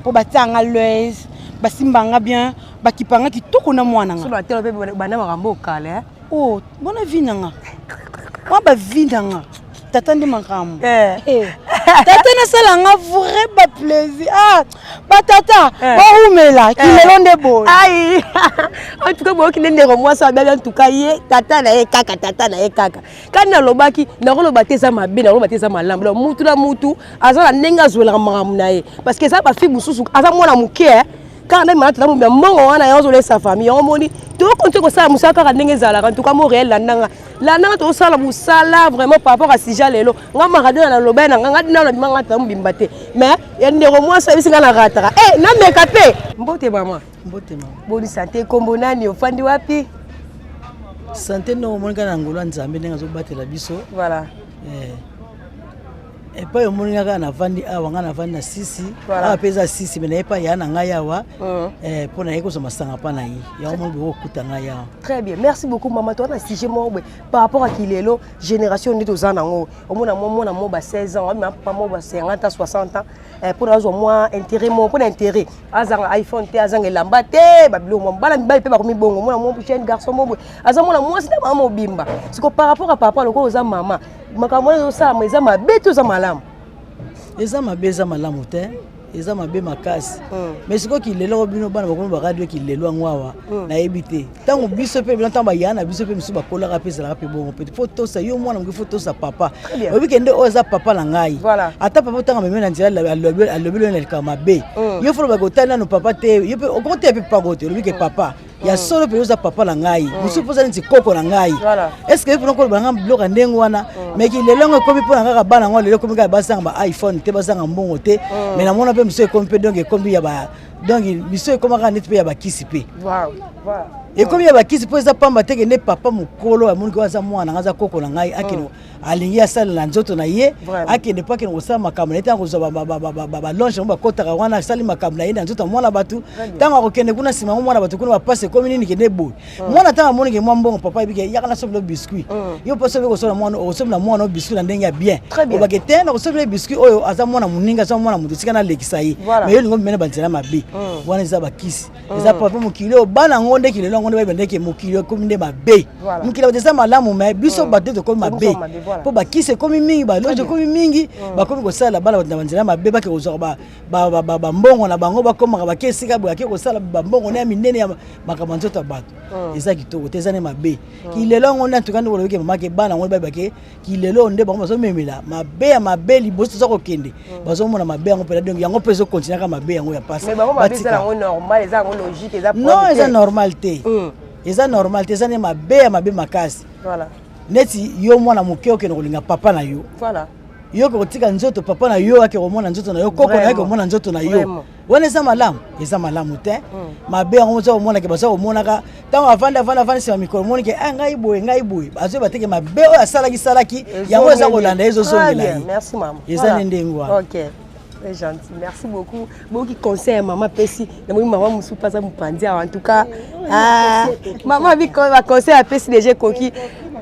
Speaker 3: mpo batia nga l'aise basimba nga bien bakipa nga kitoko na mwana nga
Speaker 2: so batelo mpe banda makambo okala
Speaker 3: oh bona vie na nga mwa bavie na nga tata nde makambo Eh. tata nasala nga vrai baplaisir ah batata bawumela kilelo nde boye
Speaker 2: ai en tout cas boyoki nde ndeko mwasi abiabi en tout cas ye tata na ye kaka tata na ye kaka kani nalobaki nakoloba te eza mabe nakoloba te eza malamu donc mutu na mutu aza na ndenge azwelaka makambo na ye parce que eza bafille mosusu aza mwana moke eh. Kaka nde mana tata mobima mbongo wana yango ozolesa famille yango omoni tokontinue kosala mosala kaka ndenge ezalaka en tout cas mo réel landanga landanga tozosala mosala vraiment par rapport à sujet lelo nga maradona naloba na nga nga nano nabima nga tata mobimba te mais ya ndeko mwasi ayebisi nga na rataka e nameka mpe mbote mama
Speaker 9: mbote mama
Speaker 2: boni sante kombo nani ofandi wapi
Speaker 9: sante ndenge omoni kaka na ngolu ya nzambe ndenge azobatela biso
Speaker 2: voilà
Speaker 9: Eh. Epai omoni nga kaka navandi awa nga navandi na sisi
Speaker 2: Voilà.
Speaker 9: awa mpe eza sisi me naye epai ya na ngai awa eh, mpo naye kozwa masanga mpa na ye yango moni bokokuta ngai awa
Speaker 2: Très bien, merci beaucoup maman. Toi, on a sujet moko boye par rapport à kilelo génération nde toza nango. Omona mwa mwana mo ba 16 ans, ma papa mo ba 50 ans, 60 ans. Eh, pour azwa mwa intérêt mo, pour intérêt. Azanga iPhone te, azanga elamba te, ba biloko mwa bana mibali pe bakomi bongo. Mwana mwa jeune garçon mo boye. Aza mwana mwasi na mama mobimba. Siko par rapport à papa lokola oza mama, makambo wana ezosalama eza mabe to eza malamu?
Speaker 9: Eza mabe eza malamu te eza mabe makasi mais sikoyo kilelo yango bino bana bakomi baradio kilelo yango awa nayebi te ntango biso mpe bino ntango baya na biso mpe mosusu bakolaka mpe ezalaka mpe bongo mpe fo tosa yo mwana moke fo tosa papa
Speaker 2: bien.
Speaker 9: oyebi ke nde oyo eza papa na ngai ata papa ntango amemi na nzela alobi oyo na likambo mabe yo fo lobaka otali nano papa te yo mpe okoteya mpe papa te olobi ke papa ya solo mpe oza papa na ngai mosusu mpo oza neti koko na ngai est ce que mpona koloba nanga biloko ya ndenge wana mais kilelo yango ekomi mpona kaka bana yango lelo ekomi kaka bazanga ba iphone te bazanga mbongo te mais namona mpe mosusu ekomi mpe donc ekomi ya ba donc biso ekoma kaka neti mpe ya bakisi mpe
Speaker 2: Voilà.
Speaker 9: Ekomi ya bakisi mpo eza pamba te kende papa mokolo amoniki oyo aza mwana ngai, aza koko na ngai, akende alingi asalela nzoto na ye, akende mpo akende kosala makambo na ye. Ntango kozwa balonge yango bakotaka wana, asali makambo na ye na nzoto ya mwana bato. Ntango akokende kuna nsima yango mwana bato kuna bapasi ekomi nini, kende boye. Mwana ntango amoniki mwa mbongo, papa ayebiki yaka nasombela biscuit. Yo mpo soki okosomba mwana, okosombela mwana biscuit na ndenge ya bien, obake te nakosombela biscuit oyo aza mwana moninga, aza mwana moto, esika nalekisa ye. Mais yo olingo mimene banzela mabe wana, eza bakisi, eza papa mokili oyo bana yango nde kilelo yango nde bayeba ndeke mokili ekomi nde mabe. Mokili bato eza malamu, mais biso bato nde tokomi mabe mpo bakisi ekomi mingi, baloge ekomi mingi, bakomi kosalela bana bato na banzela mabe. Bake kozwaka bambongo na bango, bakomaka bake esika boye, ake kosala bambongo ne ya minene ya makambo ya nzoto ya bato. Eza kitoko te, eza nde mabe. Kilelo yango nde antuka nde olobiki mamake bana yango bayebake kilelo nde bango bazomemela mabe ya mabe liboso. Toza kokende, bazomona mabe yango mpena, donc yango mpe ezokontinue kaka mabe yango ya pasi. Non, eza normal te, eza normal te, eza nde mabe ya mabe makasi. Neti yo mwana moke okende kolinga papa na yo, yo oke kotika nzoto papa na yo, ake komona nzoto na yo, koko na ye komona nzoto na yo, wana eza malamu? Eza malamu te. Mabe yango oza komonake, baza komonaka ntango avandi avandi avandi, nsima mikolo omonike a ngai boye, ngai boye, azoyeba teke mabe oyo asalaki salaki yango eza kolanda ye, ezozongela ye, eza nde ndenge wana.
Speaker 2: Très gentil, merci beaucoup. Beaucoup conseil maman pesi. Namoni maman musu pasa mupanzi en tout cas. Ah, maman bi ba conseil apesi déjà koki.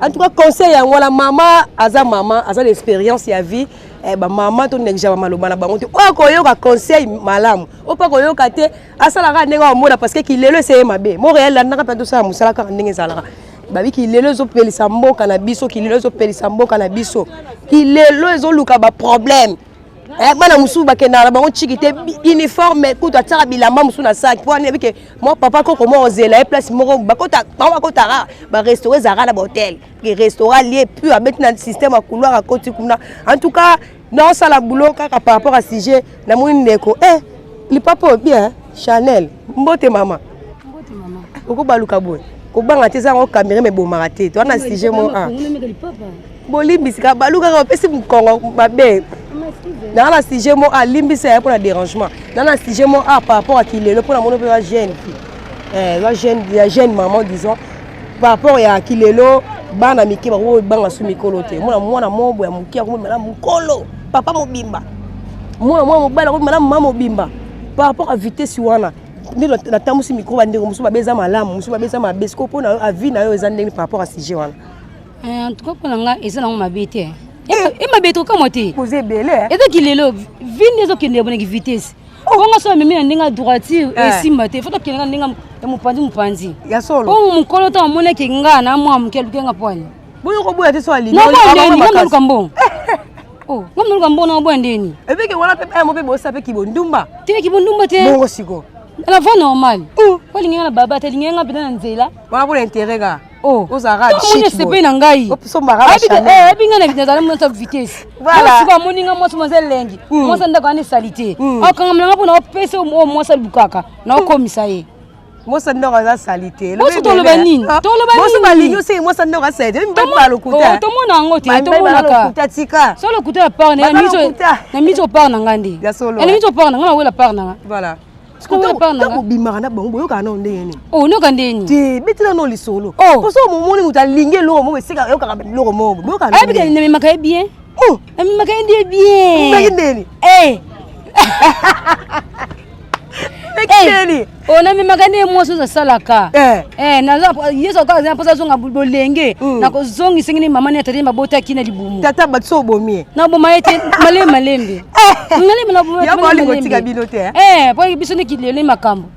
Speaker 2: En tout cas conseil yango la maman aza maman, aza l'expérience ya vie. Eh, ba maman to négligea maloba na bango te. Oyo koyoka conseil malamu. Oyo pa koyoka te, asalaka ndenge amona parce que kilelo eseye mabe. Montréal landaka mpe tosala mosala kaka ndenge ezalaka. Babi kilelo ezopelisa mboka na biso, kilelo ezopelisa mboka na biso. Kilelo ezoluka ba problème. Eh, bana mosusu bakendaka na bango chiki te, uniforme kutu atiaka bilamba mosusu na saki mpo ayebi ke mwa papa koko moko ozela ye place moko bakota, bango bakotaka barestaurant ezalaka na bahotel, restaurant lie puis abeti na système ya couloir akoti kuna. En tout cas naosala boulot kaka par rapport à sujet. Namoni ndeko eh, lipapa oyo bien Chanel. Mbote mama, okobaluka boye, kobanga te, eza yango caméra mebomaka te. Toza na sujet mo bolimbisi kaka, balukaka bapesi mokongo mabe. Naa na sujet mo alimbisa ya mpona dérangement. Naa na sujet mo a par rapport à kilelo, mpona mono mpe ba jeune fille, ba jeune ya jeune maman, disons par rapport ya kilelo, bana mike bakobanga su mikolo te. Mona mwana mobo ya moke akomomela mokolo papa mobimba, mwana mwana mobali akomomela mama mobimba par rapport à vitesse wana nde natambusi micro. Bandeko mosusu babe eza malamu, mosusu babe eza mabe. Sikoyo mpona avis na yo eza ndenge par rapport à sujet wana?
Speaker 1: En tout cas mpona nga eza nango mabe te, e mabe tokamwa te.
Speaker 2: Boza ebele.
Speaker 1: Eza kilelo vi nde ezokende bonaki vitesse bongo so amemi na ndenge ya droiture esimba te, faut tokende na ndenge ya mopanzi mopanzi.
Speaker 2: Ya solo.
Speaker 1: Po mokolo ntango amonaki nga na mwa moke aluki nga pwani.
Speaker 2: Boyo koboya te so alingi.
Speaker 1: Nga naluka mbongo, nga naluka mbongo na oboya ndeni?
Speaker 2: Ebeke wana mpe mo mpe bosa mpe kibondumba.
Speaker 1: Te, kibondumba te.
Speaker 2: Bongo siko
Speaker 1: na voie normale, po alingi nga na baba te, alingi nga mpenza na nzela.
Speaker 2: Wana mpona intérêt kaka.
Speaker 1: Ozalaka sepe na ngai, ayebi ngai nazala mwasi ya vitesse. Siko amoni nga mwasi mwaza elengi, mwasi ndako wana esali te, akangama nanga mpona opesa oyo mwasi alukaka na okomisa ye.
Speaker 2: Mwasi ndako aza sali te.
Speaker 1: Boso toloba nini? Toloba
Speaker 2: nini? Balingi oseki mwasi ndako asali te, mibali balokuta.
Speaker 1: Tomona yango te, tomonaka.
Speaker 2: Tika
Speaker 1: so lokuta ya part na miso, part na ngai nde na miso, part na ngai nawela part na nga.
Speaker 2: Voilà. Ntango obimaka na bango, boyokaka nao ndenge nini?
Speaker 1: Onoka ndeni?
Speaker 2: Te, betela nao lisolo. Poso momoni moto alingi eloko moko, esika ayokaka biloko moko, boyokaka.
Speaker 1: Ayebika namemaka ye bien, namemaka ye nde bien.
Speaker 2: Meki ndeni? Meki ndeni?
Speaker 1: O namemaka nde mwasi oyo asalaka yesu kaka aza mposa azonga bolenge, nakozongisa ngini mama ne tata babotaki na libumu.
Speaker 2: Tata bato so obomi ye?
Speaker 1: Naboma ye te, malembe malembe malembe.
Speaker 2: Otika bino te?
Speaker 1: Po biso nde kilelo makambo.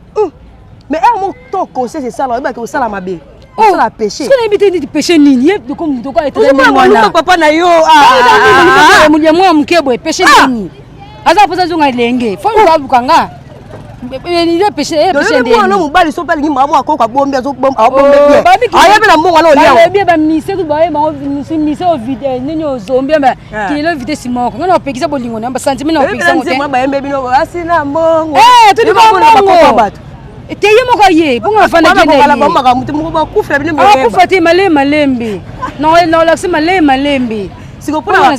Speaker 2: Mais heure moko to conseil esala, oyebaki osala mabe, osala péché.
Speaker 1: Soki nayebi te nini péché nini ye.
Speaker 2: Ozomona papa na yo.
Speaker 1: Ya mwana moke boye, péché nini? Aza mposa azonga elenge, fo aluka nga péché.
Speaker 2: Mwana mobali so mpe alingi mama akoko abombi, abombe bien, aye mpe na mbongo wana olia.
Speaker 1: Balobi bamise baye bango mise ovide nini ozombi kilelo vitesse moko nga na opekisa bolingo na basentiment na opekisa ngo te.
Speaker 2: Bayembe bino asina mbongo.
Speaker 1: Tolika mbongo te, ye moko ye bongo afandaki.
Speaker 2: Makambo te moko bakufela bino.
Speaker 1: Akufa te, malembe malembe, naolakisi malembe malembe.
Speaker 2: Siko mpona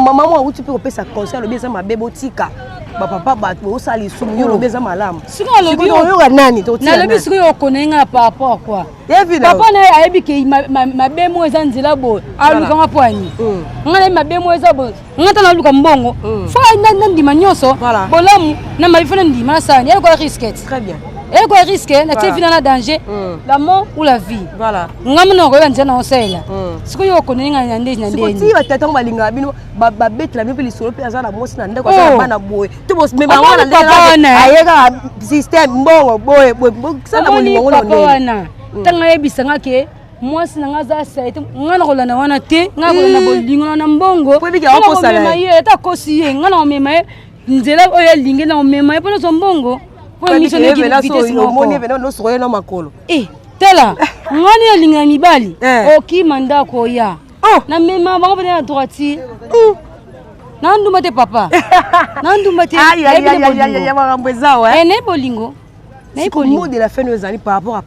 Speaker 2: mama awuti mpe kopesa conseil, alobi eza mabe, botika. Bapapa bato bosala lisumu, yo olobi eza malamu.
Speaker 1: Sikoyo
Speaker 2: oyoka nani?
Speaker 1: Nalobi sikoyo okona ye nga par rapport quoi? Papa na ye ayebi ke mabe mo eza nzela boye, alukanga mpo ani nga nayebi mabe mo eza boye. Nga ta naluka mbongo, fo nandima nyonso, bolamu na mabe, fo nandima nasala ni eloko risque.
Speaker 2: Très bien.
Speaker 1: Eloko ya risque natie vie na danger, la mort ou la vie. Nga mona nakoyeba nzela na osalela. Sikoyo okondeni nga na nde na
Speaker 2: ndeni? Batata ngo balingaka bino, babetela bino mpe lisolo mpe aza na mwasi na ndako, aza na bana boye, to me bango na ndenge aye kaka système mbongo boye boye, sala bolingo ngo na
Speaker 1: ndenge wana. Ntango ayebisanga ke mwasi na nga aza sale te, nga na kolanda wana te. Nga kolanda bolingo na mbongo, komema ye ata akosi ye, nga na komema ye nzela oyo alingi, na komema ye mpo nazwa mbongo.
Speaker 2: Mpo na makolo.
Speaker 1: Tala, ngani alingaka mibali okima ndako oya namema bango pene na droiti. Nandumba te, papa, nandumba te.
Speaker 2: Makambo eza.
Speaker 1: Naye bolingo.
Speaker 2: Mot de la fin ezali par rapport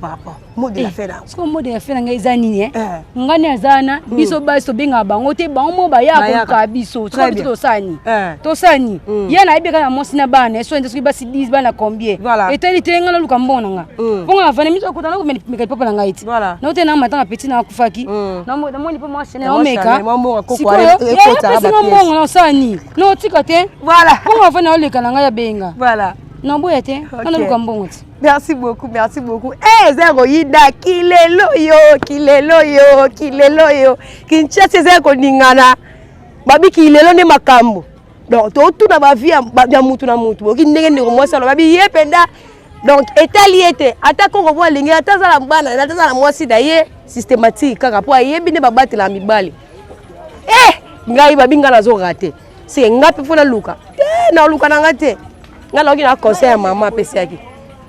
Speaker 2: mot de la fin na?
Speaker 1: Sikoyo mot de la fin na ngai eza nini? Ngai nde aza wana. Biso basi tobengaka bango te, bango mo baya koluka biso. Sikoyo biso tosani, tosani ye nayebi kaka na mwasi na bana so nde soki basi 10 bana combien etali te. Ngai naluka mbongo na nga mpo nga avandi miso akota nakomeka lipapa na ngai te. Naote na matanga petit na akufaki, namoni mpo mwasi naomeka. Sikoyo apesinga mbongo, na osala nini? Naotika te mpo nga avandi, naoleka na ngai abenga, naboya te, nga naluka mbongo te.
Speaker 2: Merci beaucoup, merci beaucoup. Eh, eza koyida kilelo yo, kilelo yo, kilelo yo. Kinshasa eza koningana. Babi kilelo nde makambo. Donc totuna bavie ya mutu na mutu. Boki ndenge ndeko mwasi aloba, babi ye mpenza. Donc etali ye te ata koko po alingi, ata aza na bana, ata aza na mwasi na ye, systématique kaka mpo ayebi nde babatelaka mibali. Eh, ngai babi ngai nazorater seke ngai mpe mpo naluka te, naluka na ngai te. Ngai nayoki na conseil ya mama apesaki,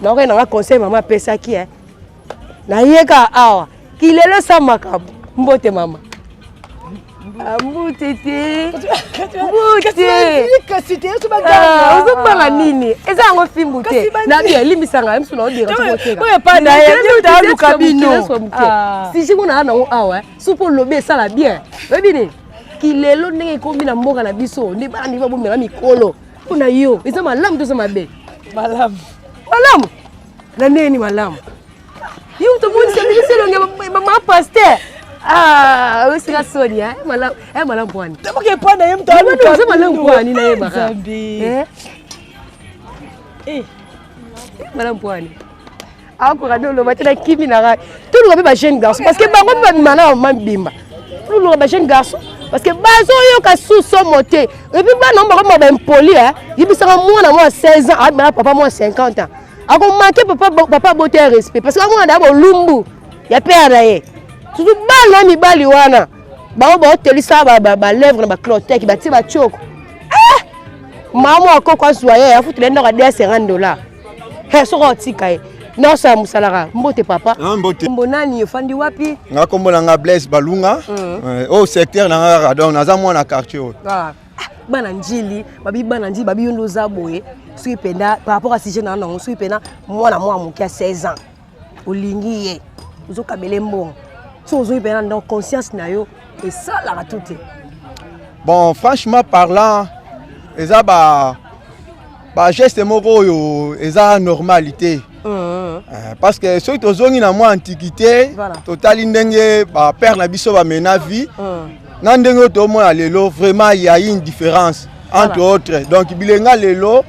Speaker 2: nayoki na nga conseil mama apesaki. Nayeka awa kilelo esa makambo. Mbote mama. Mbote te, mbote. Ozobanga nini? Eza yango fimbu te, nabi elimbisanga miso
Speaker 3: naodiraaluka bino.
Speaker 2: Sujet ngo naa nango awa, so mpo olobi esala bien. Oyebi nini? Kilelo ndenge ekomi na mboka na biso nde bana ndenge babomela mikolo, mpona yo eza malamu to eza mabe?
Speaker 3: Malamu.
Speaker 2: Malamu na ndenge malamu? Yo tomonisa biso elongi mama pasteur osika soni. Malamu pwani?
Speaker 3: Epa na ye moto.
Speaker 2: Eza malamu pwani? Nayebaka malamu pwani? Akoka nde oloba te, nakimi na ngai. Toluka mpe bajeune garçon, parce que bango mpe babima na bamama mibimba. Toluka bajeune garçon, parce que bazoyoka susomo te. Et puis bana bakoma baimpoli. Yebisaka mwana mwa 16 ans abima na papa mwa 50 ans, akomanquer papa, papa abote ya respect, parce que amona da bolumbu ya père na ye. Surtout bana mibali wana, bango baotelisa balèvre na bacloteke, batie batioko. Mama akoko azwa ye, afutela ndako ya 50 $. Soki otika ye nyonso ya mosalaka. Mbote papa.
Speaker 7: Mbote.
Speaker 2: Kombo nani? Ofandi wapi?
Speaker 7: Nga kombo na nga Blaise Balunga, oyo secteur na nga kaka, donc naza mwana quartier oyo.
Speaker 2: Bana Njili babi, bana Njili babi, yo nde oza boye. Soki mpenza par rapport à sujet na nango, soki mpenza mwana mwa moke ya 16 ans olingi ye, ozokabela mbongo, soki ozongi mpenza donc conscience na yo esalaka tu te?
Speaker 7: Bon, franchement parlant, eza ba bageste moko oyo eza normal te, parce que soki tozongi na mwa antiquité, totali ndenge bapère na biso bamena vie na ndenge oyo tomona lelo, vraiment il y a une différence entre autres. Donc bilenga lelo,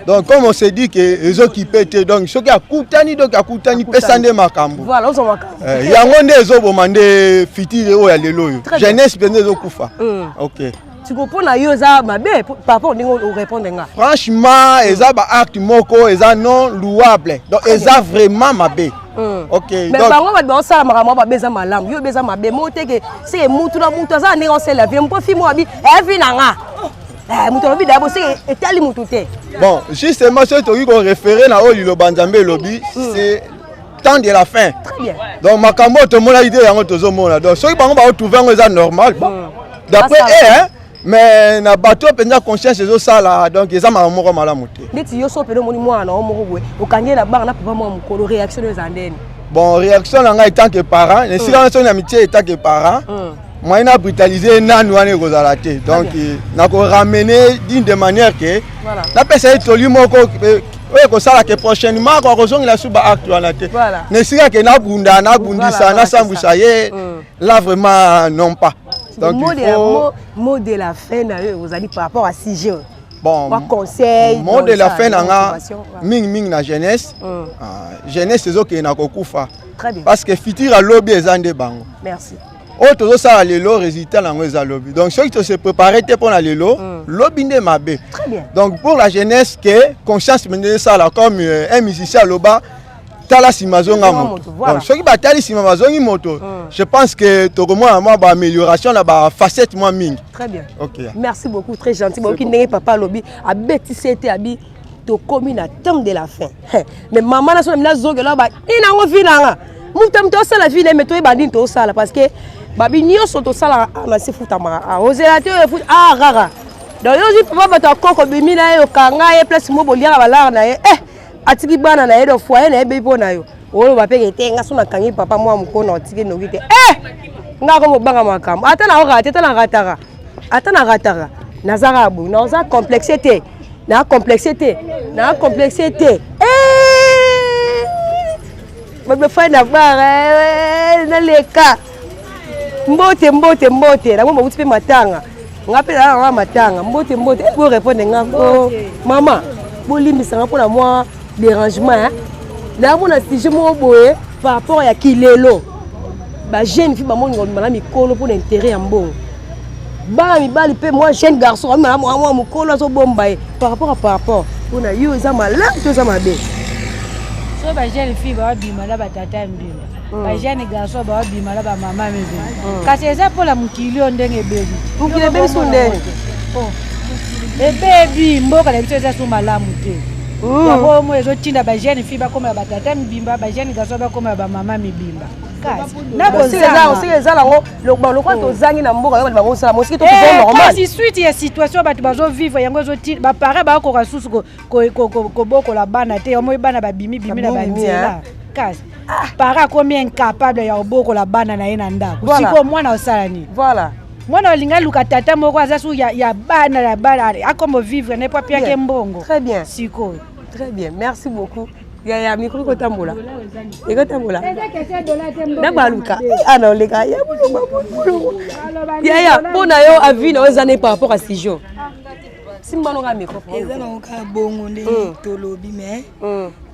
Speaker 7: donc comme on se dit que ezokipe te, donc soki akutani, donc akutani, pesa nde makambo. Yango nde ezoboma nde futur oyo ya lelo oyo, jeunesse mpenza ezokufa. Ok.
Speaker 2: Siko mpo na yo eza mabe par rapport ndenge orépondre nga?
Speaker 7: Franchement, eza baacte moko eza non louable, donc eza vraiment mabe. Ok.
Speaker 2: Mais bango bato baosala makambo mabe, eza malamu, yo eza mabe mo teke seke mutu na mutu aza na ndenge osala vie. Mpo fi mo abi evi na nga, mutu alobi dabo seke etali mutu te.
Speaker 7: Bon, justement, soki tokoki koréférer na oyo liloba Nzambe elobi, c'est temps de la fin. Donc makambo oyo tomonaki te, yango tozomona. Donc soki bango baotrouve yango eza normal, bon, d'après e, mais na bato oyo mpenza conscience ezosala, donc eza makambo moko malamu te.
Speaker 2: Neti yo so pene omoni mwana na yo moko boye okangi ye na banga na papa mwa mokolo, réaction oyo eza ndeni?
Speaker 7: Bon, réaction na ngai en tant que parent, esika wana soki na mitie en tant que parent,
Speaker 10: Moyen na brutaliser ye nanu wana ekozala te. Donc nako ramener d'une de manière que napesa ye toli moko oyo ekosala ke prochainement akoka kozongela su ba acte wana te. Na esika ke nabunda, nabundisa, nasambwisa ye, là vraiment non pas. Donc
Speaker 2: mot
Speaker 10: il
Speaker 2: de la,
Speaker 10: faut
Speaker 2: mot, mot de la fin na yo ozali par rapport à sujet oyo.
Speaker 10: Bon,
Speaker 2: Mwa conseil,
Speaker 10: mot de la
Speaker 2: ça,
Speaker 10: fin na nga
Speaker 2: motivation, ouais.
Speaker 10: mingi mingi na jeunesse. Ah, jeunesse ezokende na kokufa.
Speaker 2: Très bien.
Speaker 10: Parce que futur ya lobi eza nde bango.
Speaker 2: Merci.
Speaker 10: Oyo tozosala lelo, résultat nango eza lobi. Donc soki tose préparé te mpona lelo, lobi nde mabe.
Speaker 2: Très bien.
Speaker 10: Donc pour la jeunesse, ke conscience mende esala comme un musicien aloba tala nsima azonga
Speaker 2: Zonga
Speaker 10: moto.
Speaker 2: moto, voilà.
Speaker 10: Donc soki batali nsima bazongi moto, je pense que tokomona mwa baamélioration na bafacette mwa mingi.
Speaker 2: Très bien.
Speaker 10: Ok.
Speaker 2: Merci beaucoup, très gentil. Boyoki ndenge papa alobi, abetisi ete abi tokomi na temps de la fin. Mais mama na so na mina zongela ba ina ngo vi nanga. Mutu mutu osala vi na mais toyeba nini tosala parce que babi nyonso tosalaka awa na se futamaka awa. Ozela te oyo futa ah rara. Donc yo ozwi papa bato ya koko bimi na ye okanga ye place mo boliaka balare na ye. Eh atiki bana na ye donc foyer na ye bebi mpo na yo. Oloba pe ke te nga so nakangi papa mwa mokolo na otiki noki te. Eh nga ko mobanga makambo. Ata na okaka te, ata na rataka. Ata na rataka. Naza kaka boye. Naza complexe te. Na complexe te. Na complexe te. Eh! Babe fai na bar, naleka. Mbote, mbote, mbote. Nango bauti mpe matanga. Nga mpe nalala nga matanga. Mbote, mbote. Eh, bo répondre nga ko. Mama, bolimbisa nga mpona mwa dérangement, hein. Namona sujet moko boye par rapport ya kilelo. Ba jeune fille bamoni ngobima na mikolo mpona intérêt ya mbongo. Bana mibali mpe mwa jeune garçon amema mwa mwa mokolo azobomba ye par rapport à par rapport mpona yo eza malamu to eza mabe?
Speaker 11: So ba jeune fille babima na batata ya mbimba, ba jeune garçon babima na bamama mibimba, kasi eza mpola mokili oyo ndenge ebebi.
Speaker 2: Mokili ebebi so ndenge?
Speaker 11: Oh, ebebi, mboka na biso eza so malamu te. Yango omo ezotinda ba jeune fille bakomela batata mibimba, ba jeune garçon bakomela bamama mibimba. Kasi
Speaker 2: osika eza nango lokola tozangi na mboka, yango bango osala mosiki to normal.
Speaker 11: Kasi suite ya situation bato bazovivre, yango ezotinda baparent bakoka susu kobokola bana te. Omoi bana babimi bimi na banzela, kasi parent akomi incapable ya kobokola bana na ye na ndako. Sikoyo mwana osala nini? Mwana olingi aluka tata moko aza su ya bana ya bana, akoma vivre ne po apiake mbongo.
Speaker 2: Très bien.
Speaker 11: Sikoyo.
Speaker 2: Très bien, merci beaucoup. Yaya, micro ekotambola, ekotambola na baluka ana oleka ya bolongo bolongo. Yaya, mpo na yo avis na yo eza ne par rapport à sujet? Simba noka micro.
Speaker 12: Eza nango kaka bongo nde tolobi, mais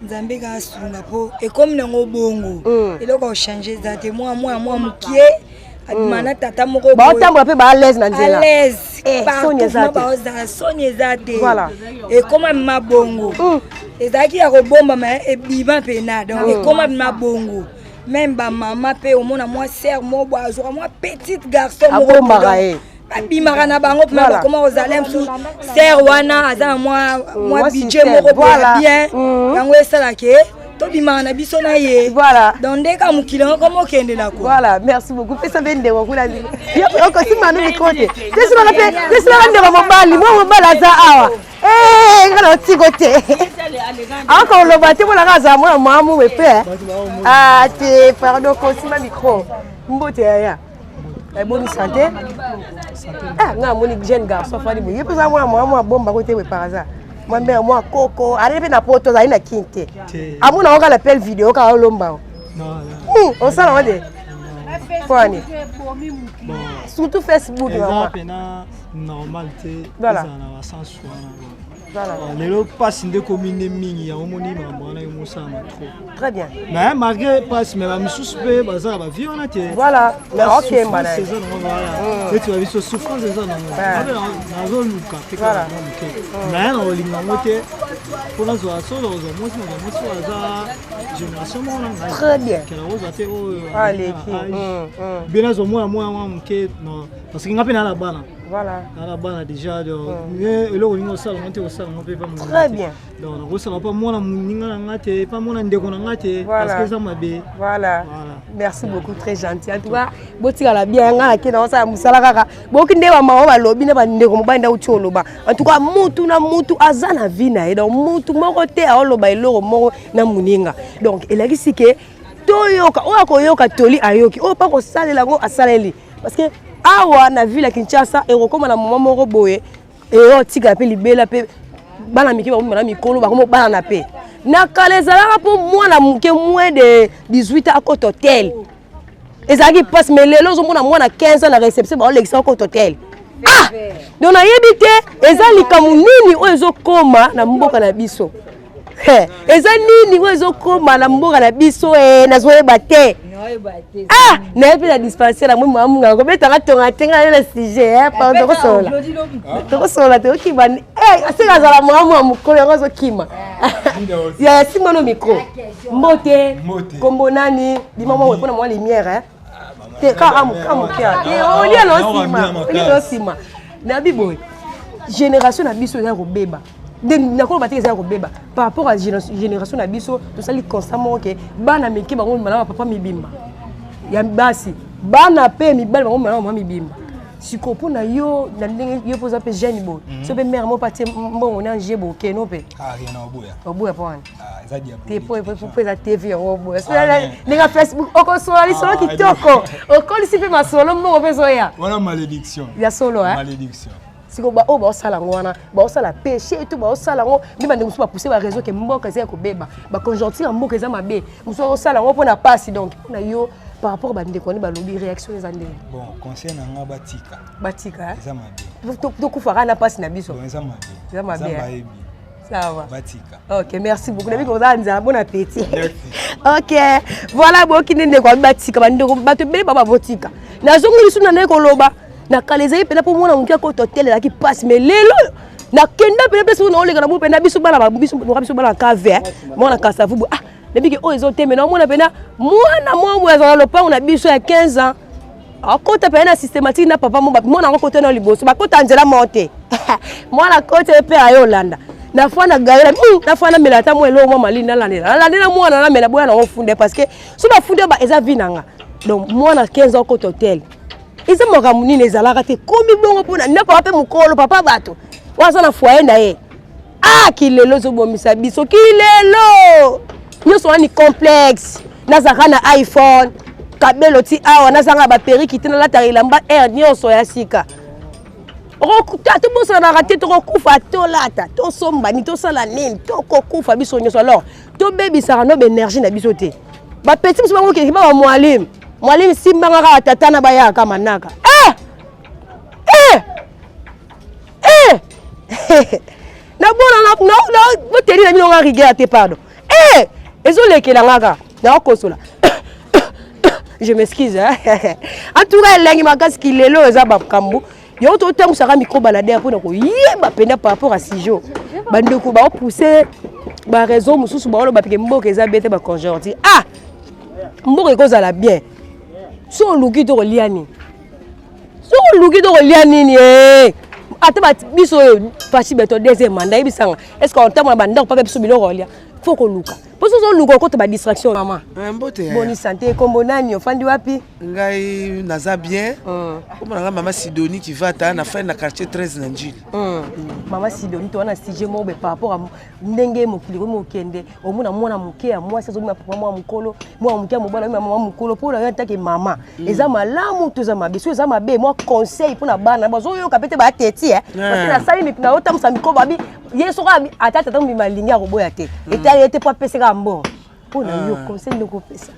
Speaker 12: Nzambe kaka asunga mpo ekomi nango bongo. Eloko ya kochange eza te. Mwa mwa mwa mokie abima na tata moko.
Speaker 2: Baotambola mpe ba à l'aise na nzela.
Speaker 12: À l'aise.
Speaker 2: Soni eza te.
Speaker 12: Baozala, soni eza te. Ekoma bima bongo. Ezalaki ya kobombama, ebima mpena. Donc ekoma bima bongo. Même bamama mpe, omona mwa sœur moko boye azwaka mwa petite garçon moko.
Speaker 2: Abombaka ye.
Speaker 12: Babimaka na bango mpena, bakoma kozala mosusu sœur wana aza na mwa mwa budget moko boye bien, yango esalaka tobimaka na biso na ye. Donc nde ka mokili yango koma okendelako.
Speaker 2: Voilà, merci beaucoup. Pesa mpe ndeko kuna, okosimba no micro te. Tesimaka mpe, tesimaka ndeko mobali, mwa mobali aza awa. Nga na otiko te, akoloba te mpona nga azala mwana mwamu epe te. Pardon, kosimba micro. Mbote yaya, eboni santé? Ah, nga amoni jeune garçon afandi boye, ye mpe oza mwana mwa abombako te boye par hasard? Mwa mare mwa koko azali mpe na poto, azali na kini te, amona ngo kaka na appel vidéo kaka olomba osala ngo te pwani, surtout Facebook.
Speaker 13: Eza
Speaker 2: Mama
Speaker 13: pena normal te, ezala na basens wana. Lelo mpasi nde ekomi nde mingi, yango omoni makambo wana emosalama trop.
Speaker 2: Très bien.
Speaker 13: Mais malgré mpasi, mais bamisusu mpe baza na bavie wana te.
Speaker 2: Voilà, okemba na
Speaker 13: eza nango, voilà, neti babiso souffrance eza nango. Nazoluka mpe kaka mwa moke, mais na kolinga yango te mpo nazwa solo kozwa mwasi, nazwa mwasi oyo aza génération moko na ngai.
Speaker 2: Très bien.
Speaker 13: Kela kozwa te oyo
Speaker 2: aleki
Speaker 13: bien, nazwa mwana mwana mwa moke, parce que nga mpe naa na bana. Naa na bana déjà, donc eloko olingi osala ngo te, kosala ngo mpe pa.
Speaker 2: Très bien.
Speaker 13: Donc nakosala pa mwana moninga na nga te, pa mwana ndeko na nga te, parce que eza mabe.
Speaker 2: Voilà, merci beaucoup, très gentil. En tout cas botikala bien. Nga nake na osala mosala kaka. Boyoki nde bamama balobi na bandeko mobali nde auti oloba. En tout cas mutu na mutu aza na vie na ye, donc mutu moko te aoloba eloko moko na moninga. Donc elakisi ke toyoka, oyo akoyoka toli ayoki, oyo mpa kosalela yango asaleli, parce que Awa na ville ya Kinshasa ekokoma na moment moko boye eyo tika pe libela pe bana mike bakomi bana mikolo bakomi bana pe. Na kala ezalaka po mwana moke moins de 18 ans akota hotel. Ezalaki mpasi mais lelo ozomona mwana 15 ans na réception baolekisa akota hotel. Ah! Donc nayebi te eza likambo nini oyo ezokoma na mboka na biso. Eza nini oyo ezokoma na mboka na biso eh, nazoyeba te. Ah! Nayebi na dispensaire namoni mama munganga kobetanga tonga te ngai na sujet eh, pardon tokosolola. Tokosolola tokokima. Eh, aseka azala mama mwa mokolo yango azokima. Ya simba no micro. Mbote. Kombo nani? Bima mwa mpona mwa lumière eh. Te kaka moke te olia na nsima olia na nsima nabi boye génération na biso eza kobeba nakoloba te eza ya kobeba par rapport à génération na biso tosali constat moko ke bana mike bango mibala bapapa mibimba ya basi bana mpe mibali bango mibala mama mibimba sikoyo mpo na yo na ndenge yo mpo oza mpe jeune boye so mpe mare moko mpe atie mbongo na nje boye okeno mpe oboya mpo wana te po eza tv yango oboya ndenge ya facebook okosolola lisolo kitoko okolisi mpe masolo mbongo mpe ezoya
Speaker 14: wana malédiction
Speaker 2: ya solo
Speaker 14: malédiction
Speaker 2: sikoyo baoyo baosala yango wana baosala péché to baosala yango nde bandeko mosusu bapousse bareseau ke mboka eza ya kobeba baconjoncture ya mboka eza mabe mosusu akosala yango mpona mpasi donc mpona yo par rapport bandeko wana balobi réaction eza ndenge
Speaker 14: bon conseil na nga batika
Speaker 2: batika
Speaker 14: eza mabe
Speaker 2: tokufaka na mpasi na biso
Speaker 14: eza mabe
Speaker 2: eza mabe Ça va.
Speaker 14: Batika.
Speaker 2: Ok, merci beaucoup. Nabi koza nzala bon appétit. Merci. Ok. Voilà boki nde ko batika bandeko bato ebele ba botika. Nazongi lisusu na ndeko koloba na kala ezali mpena mpo mwana moke akota hotel ezalaki mpasi mais lelo nakenda mpena place oyo naoleka na bo mpena biso bana biso biso bana kave mwana kasavubu ah nabiki oyo ezoteme naomona mpena mwana mwa boye azala lopango na biso ya 15 ans akota mpenza na systématique na papa mo mwana yango akota na liboso bakota nzela moko te mwana akota ye mpe aye olanda na fois na gayela hmm, na fois namela ata mwa eloko mwa malili nalandela nalandela mwana namela boya nango funde parce que so bafunde eza vie na nga donc mwana 15 ans okota hotel eza makambo nini ezalaka te komi bongo mpona nde papa mpe mokolo papa bato oyo aza na foyer na ye ah kilelo ezobomisa biso kilelo nyonso wana ni complexe nazalaka na iphone kabelo ti awa nazanga baperiki te nalataka elamba aire nyonso ya sika tobosanaka te tokokufa tolata tosomba nini tosala nini tokokufa biso nyonso alors tobebisaka no baénergie na biso te bapeti biso bango okendeki ba bamwalimu mwalimu simbanga kaka tata na bayaka manaka eh! Eh! Eh! nabona boteli na bino nga rigueur te pardon eh! ezolekela nga kaka nakokosola je m'excuse en tout cas elengi makasi kilelo eza makambo yango totambwisaka micro baladere mpona koyeba mpenza par rapport à sijo bandeko baopousse baraison mosusu baoloba peke mboka eza bien te baconjoncture ah mboka ekozala bien so oluki to kolia nini soki oluki to kolia nini eh? ata biso oyo fashi beto deuxième mandat yebisanga est ce que otambola bandako pape biso biloko olia fo koluka mpo soki ozoluka okota badistraction mama
Speaker 15: eh, mbote
Speaker 2: boni sante kombo nani ofandi wapi
Speaker 15: ngai naza bien kombo na ngai mama sidoni kivata nafandi na quartier 13 na njili
Speaker 2: mama sidoni towana sujet moko be par rapport à ndenge mokili komi okende omona mwana moke ya mwasi azobima papa mwa mokolo mwana moke ya mobali azobima mama mokolo mpo na yo antake mama mm. eza malamu to eza mabe soki eza mabe mwa conseil mpo na bana bazoyoka mpe te bateti eh. parce nasali naotambusa mikolo babi ye soki ata tata mobima alingi akoboya te mm. etali ye te mpo apesi kaka mbongo mpo na yo ah. conseil nde okopesa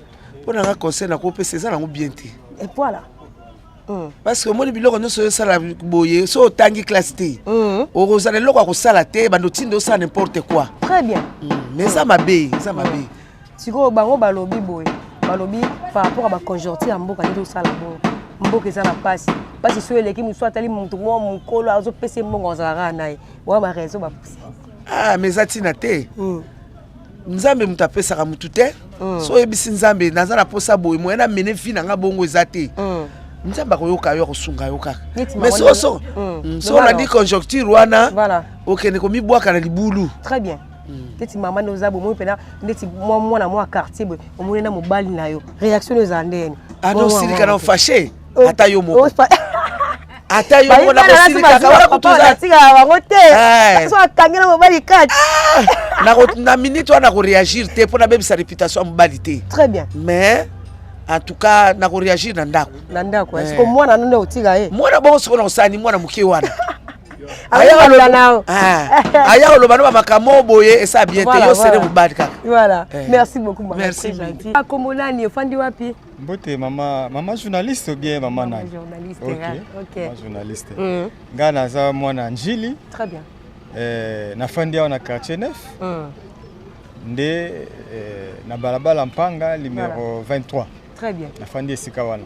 Speaker 15: mpo na nga conseil nakopesa eza nango bien te
Speaker 2: voilà
Speaker 15: Mm. parce que omoni biloko nyonso osala boye so otangi classe te mm. okozala eloko ya kosala te bando otinda osala n'importe quoi
Speaker 2: très bien
Speaker 15: mm. mais eza mabe eza mabe
Speaker 2: sikoyo bango balobi boye balobi par rapport ya baconjoncture ya mboka nde tosala bongo mboka eza na mpasi mpasi soki eleki mosusu atali motu mwa mokolo azopesa ye mbongo azalaka na ye wana baraison bapuse
Speaker 15: ah mais eza ntina te nzambe moto apesaka motu te mm. so oyebisi nzambe naza na mposa boye moye na mene vi na nga bongo eza te mm. nzambe akoyoka yo akosunga yo kaka mais so so mm. mm. so olandi conjoncture wana voilà. okende komibwaka na libulu
Speaker 2: très bien neti mama nde oza bomoi mpena ndeti mwa mwana mwa quartier boye omoni na mobali na yo réaction no ezala ndeni
Speaker 15: ah, osilika na ofashe ata yo moko ata yo moko nakosilikaka wana
Speaker 2: kutuatikaka bango te eh. so akangi na mobali kati
Speaker 15: ah, na minute wana nakoreagir te mpo nabebisa réputation ya mobali te
Speaker 2: très bien
Speaker 15: mais En tout cas nakoréagir na ndako.
Speaker 2: Na ndako, siko mwana nde otika ye?
Speaker 15: Mwana bongo sikoyo nakosala ni mwana moke wana aya koloba no bamakambo boye esa bien te, yo sere mobali kaka.
Speaker 2: Voilà. Merci beaucoup mama. Merci. Très gentil. Akombo nani, ofandi wapi?
Speaker 14: Mbote mama, mama journaliste ou bien mama nani?
Speaker 2: Journaliste.
Speaker 14: Ok,
Speaker 2: ok.
Speaker 14: Mama journaliste. Nga naza mwana Njili.
Speaker 2: Très bien.
Speaker 14: Nafandi awa na quartier 9 nde na balabala Mpanga numéro 23.
Speaker 2: Très bien.
Speaker 14: Nafandi esika wana.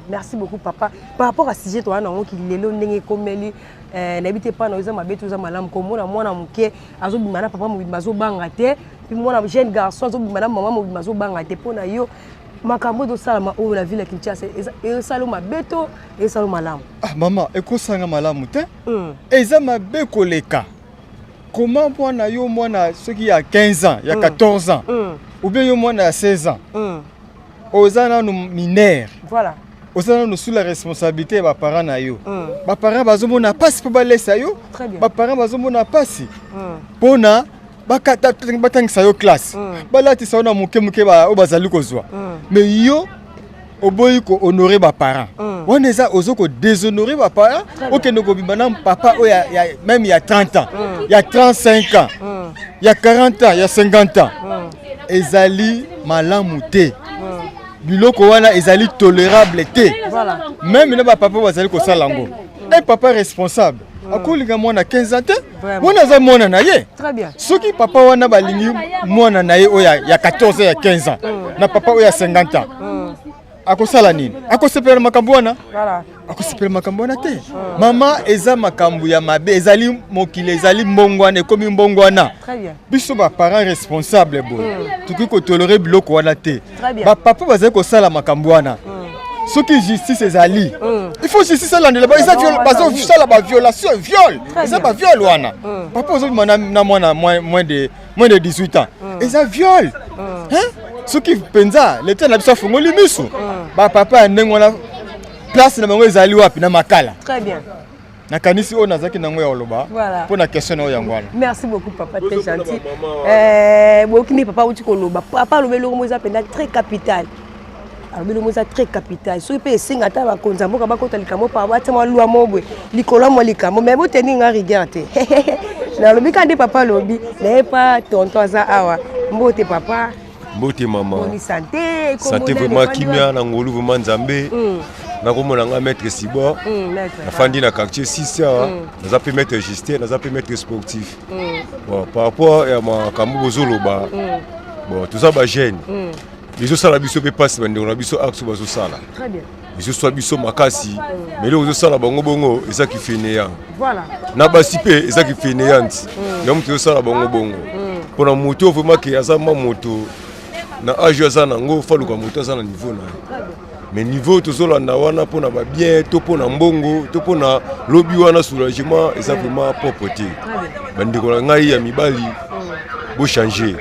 Speaker 2: Merci beaucoup papa. Par rapport à sujet towana nango kilelo, ndenge ekomeli, nayebi te pana eza mabe to eza malamu komona mwana moke azobima na papa mobimba azobanga te, mpe mwana jeune garçon azobima na mama mobimba azobanga te. Mpo na yo, makambo ezosalama oyo na ville ya Kinshasa, esala mabe to esala malamu?
Speaker 14: Ah mama, ekosanga malamu te. Eza mabe koleka. Comment mwana yo, mwana soki ya 15 ans, ya 14 ans, ou bien yo mwana ya 16 ans, oza nanu mineur, oza nanu sous la responsabilité ya baparent na yo. Baparent bazomona mpasi mpo balesa yo, baparent bazomona mpasi mpona batangisa yo classe, balatisa yo na moke moke oyo bazali kozwa, mais yo oboyi kohonorer baparent wana. Eza ozo kodéshonorer baparent. Okende kobima na papa oyo même ya 30 ans, ya 35 ans, ya 40 ans, ya 50 ans, ezali malamu te. Biloko wana ezali tolérable te. Même na bapapa bazali kosala yango, un papa responsable akolinga mwana 15 ans te. Wana aza mwana na ye. Soki papa wana balingi mwana na ye oyo ya 14 ans, ya 15 ans, na papa oyo ya 50 ans, akosala nini? Akosepela makambo wana? Akosepela makambo wana te mama. Eza makambo ya mabe. Ezali mokili, ezali mbongwana, ekomi mbongwana. Biso baparent responsable boye tokoki kotolérer biloko wana te. Bapapa bazali kosala makambo wana, soki justice ezali, il faut justice elandela. Bazosala baviolation, viol, eza baviol wana. Papa ozobima na mwana moins de 18 ans, eza viol. Soki mpenza leta na biso afungoli miso, bapapa ya ndenge wana, place na bango ezali wapi? Na Makala.
Speaker 2: Très bien.
Speaker 14: Nakanisi oyo nazalaki nango ya koloba mpo na question na oyo, yango wana.
Speaker 2: Merci beaucoup papa, très gentil. Boyoki nde papa auti koloba. Papa alobi eloko moko eza mpenza très capital. Alobi eloko moko eza très capital. Soki mpe esenga ata bakonzi ya mboka bakota likambo, pa batia mwa lwa mo boye likolo ya mwa likambo, mais boteni nga rigueur te. Nalobi kaka nde papa alobi. Naye pa tonton aza awa. Mbote papa.
Speaker 16: Mbote mama.
Speaker 2: Boni santé?
Speaker 16: Santé vraiment kimia na ngolu vraiment Nzambe. Nakomona nga maître Sibor. Nafandi na quartier 6 awa. Naza mpe maître Justin, naza mpe maître sportif. Bon, par rapport ya makambo bozoloba, bon, toza bajeune, ezosala biso mpe mpasi. Bandeko na biso acte bazosala ezoswa biso makasi, mais eloko ezosala bango bongo eza kifainéant. Na basi mpe eza kifainéante. Yango moto ezosala bango bongo, mpona moto vraiment ke aza ma moto na age oyo aza nango, faluka moto aza na niveau na ye. Mais niveau tozolanda wana mpona babien to mpona mbongo to mpona lobi wana soulagement, eza vraiment propre te. Bandeko na ngai ya mibali, bochange.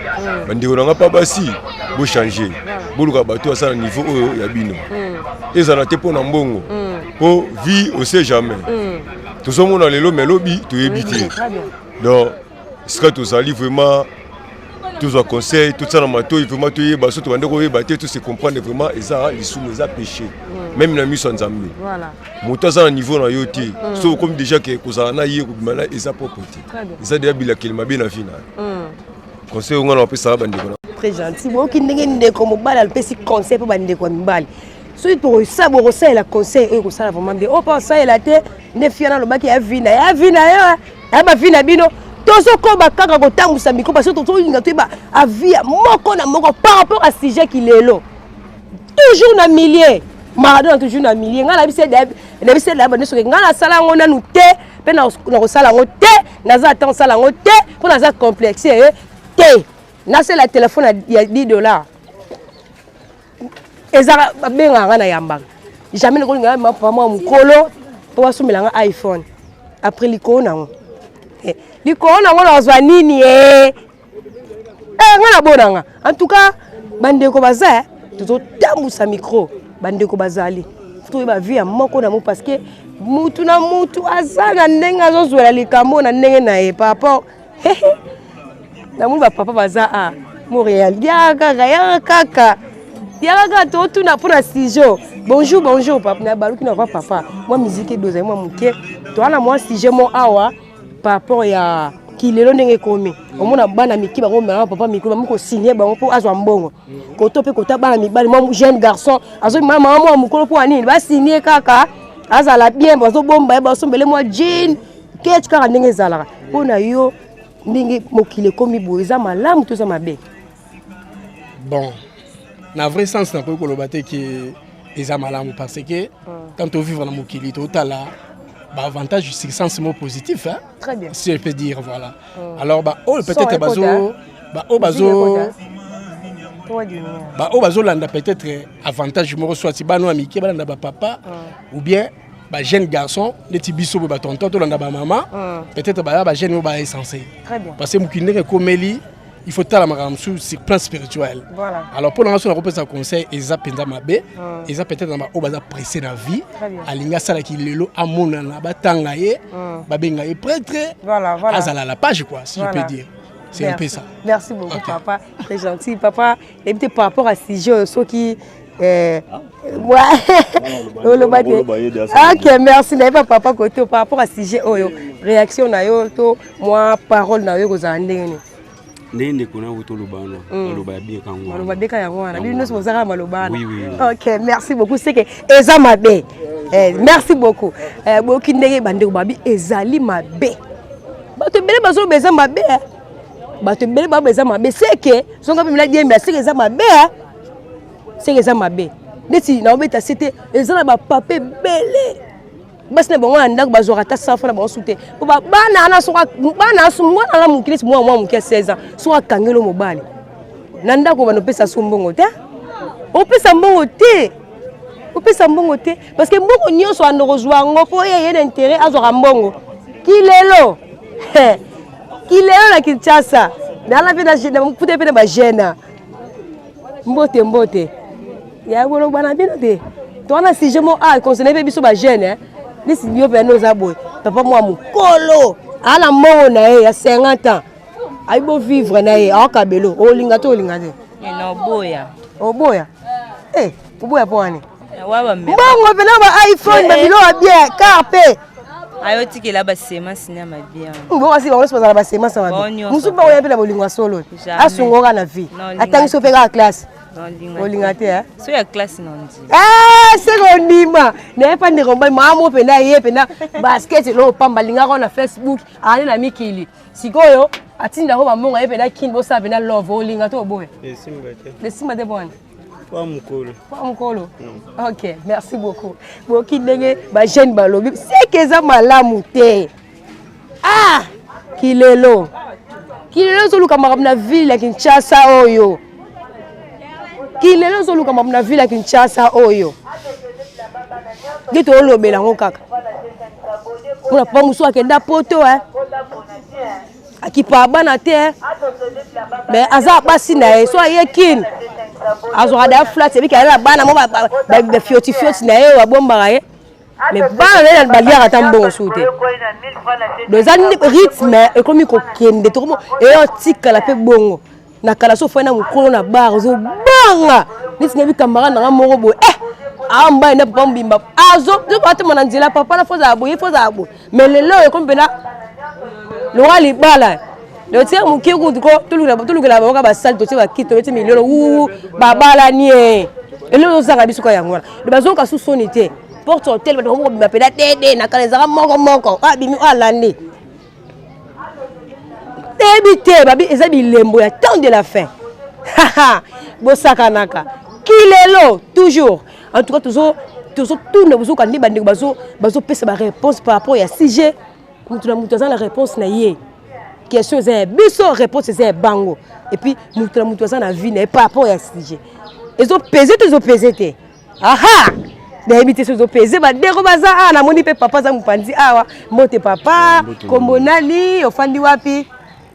Speaker 16: Bandeko na ngai mpa basi, bochange. Boluka bato aza na niveau oyo ya bino. Ezala te mpona mbongo, mpo vie on sait jamais. Tozomona lelo, mais lobi toyebi te. Donc esika tozali vraiment, tozwa conseil, totia na matoi vraiment, toyeba. So tobande koyeba te, tose comprendre vraiment, eza lisumu, eza péché même na miso ya Nzambe. Moto aza na niveau na yo te, so okomi déjà ke kozala na ye, kobima na, eza propre te. Eza deya bilakeli mabe na vie na yo. Conseil oyo nga na bapesaka bandeko na
Speaker 2: Très gentil. Boyoki ndenge ndeko mobali alopesi conseil mpo bandeko ya mibali. Soki bokosalela conseil oyo, kosala vraiment bien. Oyo mpo osalela te nde fiana alobaki ya vie na ya vie na yo, ya bavie na bino. Tozokoba kaka kotambusa micro parce que tozolinga toyeba avis ya moko na moko par rapport à sujet kilelo. Toujours na milieu Maradona, toujours na milieu. Ngai nayebisi dayeba nyonso ke ngai nasala yango nanu te, mpe nakosala yango te. Naza ata kosala yango te mpo naza complexe te. Nasala telefone ya 10 $, ezaka babengaka nga na yambaka jamais. Nakolinga mapa mwa mokolo mpo basomela nga iPhone. Après likolo nango, likolo nango nazwa nini? E nga nabonanga. En tout cas bandeko baza, tozotambusa micro, bandeko bazali, toyeba vie ya moko na mo, parce que mutu na mutu aza na ndenge azozwela likambo na ndenge na ye. Par rapport namoni bapapa baza a Montréal, yaka kaka, yaka kaka. Yaka kaka totuna mpo na sujet. Bonjour, bonjour papa. Na baluki na kwa papa. Mwa musique edozali mwa moke. Toa na mwa sujet mo awa par rapport ya kilelo ndenge ekomi. Omona bana mike bango mema papa mikolo bamoki kosigne bango mpo azwa mbongo. Koto mpe kota bana mibali mwa jeune garçon azobima mama mwa mokolo mpo ya nini basigne kaka azala bien bazobomba ye basombele mwa jean ketch kaka ndenge ezalaka mpo na yo ndenge mokili ekomi boye eza malamu to eza mabe?
Speaker 6: Bon, na vrai sens nakoki koloba te ke eza malamu parce que quand tovivre na mokili totala baavantage sur sens mot positif hein?
Speaker 2: Très bien.
Speaker 6: Si je peux dire voilà. Alors baoyo
Speaker 2: Son
Speaker 6: peut-être
Speaker 2: ekota,
Speaker 6: bazo
Speaker 2: hein?
Speaker 6: baoyo bazo
Speaker 2: Musique ekota. Toi, du moins.
Speaker 6: baoyo bazolanda peut-être avantage moko soit bana ya mike balanda bapapa ou bien bajeune garçon neti biso boye batonton tolanda bamama peut-être baya bajeune oyo baessence
Speaker 2: Très bien.
Speaker 6: parce que mokili ndenge ekomeli il faut tala makambo mosusu sur plan spirituel.
Speaker 2: Voilà.
Speaker 6: Alors mpo na nga so nakopesa conseil eza mpenza mabe eza peut-être na baoyo baza pressé na vie.
Speaker 2: Très bien.
Speaker 6: Alingi asalaki lelo amonana batanga ye babenga ye prêtre
Speaker 2: Voilà, voilà.
Speaker 6: azala à la page quoi, si
Speaker 2: Voilà.
Speaker 6: je peux dire, c'est un peu ça.
Speaker 2: Merci beaucoup, papa. Très gentil. Papa, et peut-être par rapport à ce sujet, ceux qui. Ouais. Oloba te. Ok, merci. Nayebi papa côté par rapport à sujet oyo. Réaction na yo to moi parole na yo kozala ndenge nini?
Speaker 17: Ndenge ndeko na yo toloba wana maloba ya bien kango.
Speaker 2: Maloba beka yango wana. Bino nyonso bozalaka maloba wana.
Speaker 17: Oui.
Speaker 2: Ok, merci beaucoup. C'est que eza mabe. Eh, merci beaucoup. Eh, boyoki ndenge bandeko babi ezali mabe. Bato ebele bazoloba eza mabe. Eh. Bato ebele baloba eza mabe. C'est que zonga mpe mila diembe c'est que eza mabe. Eh. C'est que eza mabe. Neti naobeta se te eza na bapapa ebele basi na bango na ndako bazwaka ata safa na bango su te po bana wana soki bana mwana na moke neti mwana mwa moke ya 16 ans soki akangeli mobali na ndako bana opesa so mbongo te, opesa mbongo te, opesa mbongo te parce que mbongo nyonso ando kozwa yango mpo ye ye na intérêt azwaka mbongo. Kilelo kilelo na Kinshasa nala mpe nakuta mpe na bajeune. Mbote mbote ya koloba na bino te towana sujet mo a concerne mpe biso bajeune nisi yo mpe oza boye papa mwa mokolo aa na mbongo na ye ya 50 ans ayi bovivre na ye aokabelo olinga te olinga te?
Speaker 18: Oboya.
Speaker 2: Oboya? Eh, oboya mpo wani?
Speaker 18: Wa
Speaker 2: mbongo mpena ba iPhone babilo ya bien car mpe
Speaker 18: ayotikela basemence na mabe.
Speaker 2: Bongo asi bango nyonso bazala basemence ya
Speaker 18: Bango
Speaker 2: mabe
Speaker 18: nyonso.
Speaker 2: Mosusu mpe oya mpe na bolingo ya solo.
Speaker 18: Jamais.
Speaker 2: Asunga na vie.
Speaker 18: Non, olinga
Speaker 2: atangi so mpe kaka classe olinga te eh?
Speaker 18: So ya classe na ndima.
Speaker 2: Eh, seke ondima naye mpa ndeko mobali maa mo mpenza ye mpenza basket eloko pamba alingaka na Facebook aali na mikili sikoyo atindako bambongo ye mpenza kini bosala mpenza love olinga to oboya?
Speaker 17: Esimba te.
Speaker 2: Esimba te bwana.
Speaker 17: Kwa mokolo.
Speaker 2: Kwa mokolo. Ok, merci beaucoup. Boyoki ndenge bajeune balobi seke eza malamu te. Ah, kilelo kilelo ezoluka makambo na ville ya Kinshasa oyo. Kilelo ezoluka makambo na ville ya Kinshasa oyo nde toolobela yango kaka mpona papa mosusu akenda poto eh. Akipa bana te eh. Mais aza basi na ye so aye kini azwaka daya flat ebiki aye na bana mo bafiotifioti na ye oyo abombaka ye mais bana na ye baliaka ata mbongo suku te. Donc eza rythme ekomi kokende tokomo eyo tikala mpe bongo na kala so ofai na mokolo na bar ozobanga neti nayebi camarade nanga moko boye eh awa mobali na papa mobimba azobatema na nzela papa na fozala boye fozala boye mais lelo oyo ekomi mpena lokola libala totie moke kutu ko tolukela bango kaka basali totie bakiti tobeti milolo wu babalani ye eloko ozanga biso kaka yango wana bazoyoka su soni te porte hotel bato bakobima mpena dede na kala ezalaka moko moko oyo abimi oyo alandi teyebi te babi eza bilembo ya temps de la fin bosakanaka kilelo toujours. En tout cas tozotuna bozoka nde bandeko bazopesa baréponse par rapport ya sujet. Motu na motu aza na réponse na ye. Question eza ya biso, réponse eza ya bango et puis motu na motu aza na vie na ye par rapport ya sujet. Ezopese te ezopese te aha nayebi te so ezopese bandeko baza awa. Namoni mpe papa aza mopanzi awa. Mbote papa, kombo nani, ofandi wapi?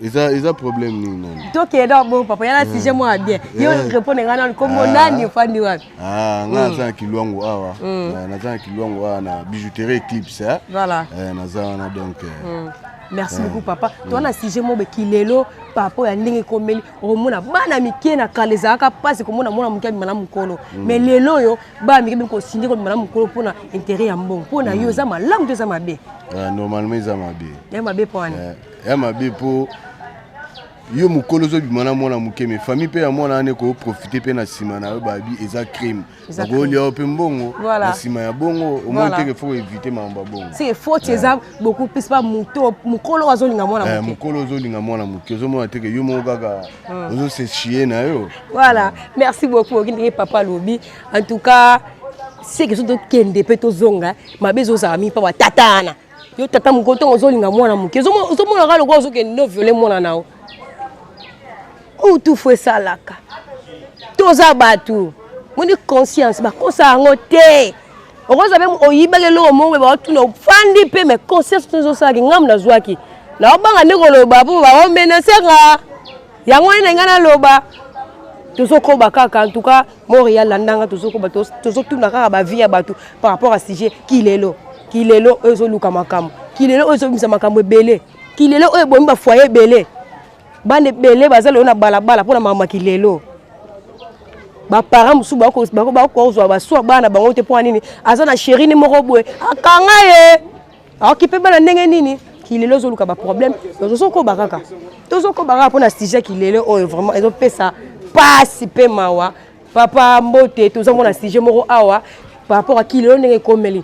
Speaker 19: Eza problème nini nani?
Speaker 2: Tokende bongo papa yana sujet moko ya bien yo répondre ngai nani, kombo nani, ofandi wapi?
Speaker 19: Ah, nga naza na Kilwango awa. Naza na Kilwango awa na bijouterie Eclipse.
Speaker 2: Voilà.
Speaker 19: Naza wana donc.
Speaker 2: Merci beaucoup papa. Toza na sujet moko kilelo papa oyo ya ndenge ekomeli okomona bana mike na kala ezalaka mpasi komona mwana moke abima na mokolo mais lelo oyo bana mike bimi kosinde kobima na mokolo mpona intérêt ya mbongo mpona yo eza malamu to eza mabe?
Speaker 19: Normalement eza mabe.
Speaker 2: Ya mabe mpo wana?
Speaker 19: Ya mabe mpo yo mokolo ozobima na mwana moke, mais famille mpe ya mwana wana ekoprofite mpe na nsima na yo, babi eza crime, bakolia yo mpe mbongo na nsima ya bongo. Omoni teke faut éviter makambo ya bongo.
Speaker 2: C'est faute eza beaucoup plus pa moto mokolo azolinga mwana moke.
Speaker 19: Mokolo ozolinga mwana moke, ozomona teke yo moko kaka ozose chie na yo.
Speaker 2: Voilà, merci beaucoup. Oki ndenge papa alobi, en tout cas seke so tokende mpe tozonga mabe ezozala mingi mpa batata wana. Yo tata mokolo ntongo ozolinga mwana moke, ozomona kaka lokola ozokende no viole mwana na yo. Utufu esalaka toza bato moni conscience bakosa yango te. Okoza mpe oyibaki eloko moko boye, baotuna ofandi mpe, mais conscience to ezosalaki ngambo nazwaki naobanga nde koloba mpo baomenaseka yango wana ngai naloba. Tozokoba kaka, en tout cas Montréal landanga, tozokoba tozotuna kaka bavie ya bato par rapport à sujet kilelo. Kilelo oyo ezoluka makambo, kilelo oyo ezobimisa makambo ebele, kilelo oyo ebomi bafoyer ebele, bana ebele baza lelo na balabala mpona makambo ya kilelo. Baparent mosusu bakozwa baswa bana bango te mpo nini aza na chéri ne moko boye akanga ye aokipe bana ndenge nini. Kilelo ezoluka baproblème, tozokoba kaka, tozokoba kaka mpona sujet kilelo oyo vraiment ezopesa pasi mpe mawa. Papa mbote, tozomona sujet moko awa par rapport à kilelo ndenge ekomeli.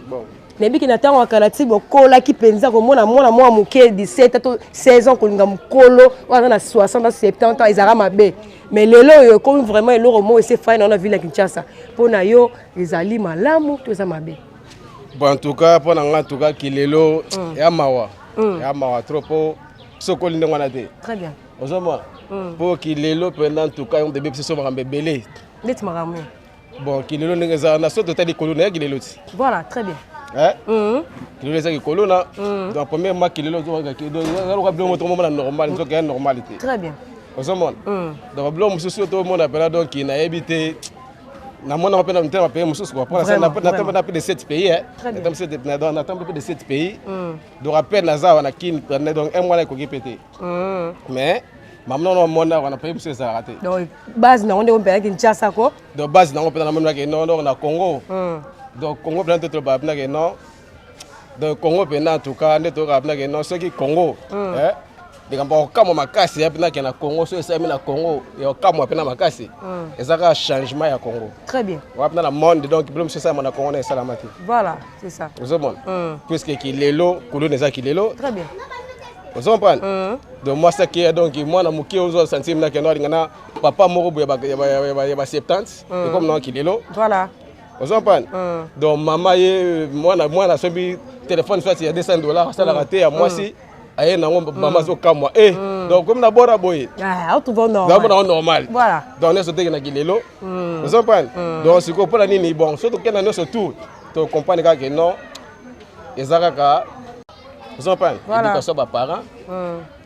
Speaker 2: Nayebiki na ntango ya kala ti bokolaki mpenza komona mwana mwa moke 17 to 16 ans kolinga mokolo oyo aza na 60 70 ans ezalaka mabe, mais lelo oyo ekomi vraiment eloko moko ese fai na na ville ya Kinshasa. Mpo na yo ezali malamu to eza mabe?
Speaker 6: Bon, en tout cas mpo na nga, en tout cas kilelo ya mawa, ya mawa trop, mpo biso okoli ndenge wana te.
Speaker 2: Très bien.
Speaker 6: Ozomona mpo kilelo mpenza, en tout cas yango ebebisi so makambo ebele.
Speaker 2: Neti makambo?
Speaker 6: Bon, kilelo ndenge eza na so totali likolo na ya kilelo ti.
Speaker 2: Voilà, très bien.
Speaker 6: Kilelo eza likolo na donc premièrement kilelo eza lokola biloko tokomona normal, nzoka ya normal te.
Speaker 2: Très bien.
Speaker 6: Ozomona, donc biloko mosusu oyo tomona mpena, donc nayebi te, namonaka mpe na mitema pays mosusu quoi. Natamba plus de 7 pays, natamba plus de 7 pays. Donc appel naza awa na Kini, donc un mois ekoki mpe te, mais mama nono amona wana pays mosusu ezalaka te.
Speaker 2: Donc base nango ndenge mpena Kinshasa ko?
Speaker 6: Donc base nango mpena namonaki non, donc na Congo, donc Congo mpena nde tolobaka mpena non, donc Congo mpena en tout cas nde toyokaka mpena non, soki Congo likambo ya kokamwa makasi ya mpena ke na Congo, so esalemi na Congo ya kokamwa mpena makasi eza kaka changement ya Congo.
Speaker 2: Très bien.
Speaker 6: Wana mpena na monde, donc bilo mosusu esalama na Congo na esalama te.
Speaker 2: Voilà, c'est ça.
Speaker 6: Ozomona, puisque kilelo kuluna eza kilelo.
Speaker 2: Très bien.
Speaker 6: Ozo comprendre? Donc mwasi akeya, donc mwana moke ozwa sentir na kendo alinga na papa moko boye ya ba 70, ekomi nango kilelo.
Speaker 2: Voilà.
Speaker 6: Ozo comprendre? Donc mama ye mwana mwana asombi telefone soit ya 200 dollars, asalaka te ya mwasi aye nango, mama azokamwa e, donc komi na bora boye
Speaker 2: namona
Speaker 6: yango normal. Donc nyonso teke na kilelo. Ozo comprendre? Donc sikoyo mpona nini? Bon, so tokenda nyonso tout tocomprendre kaka ke non, eza kaka, ozo comprendre, éducation ya baparent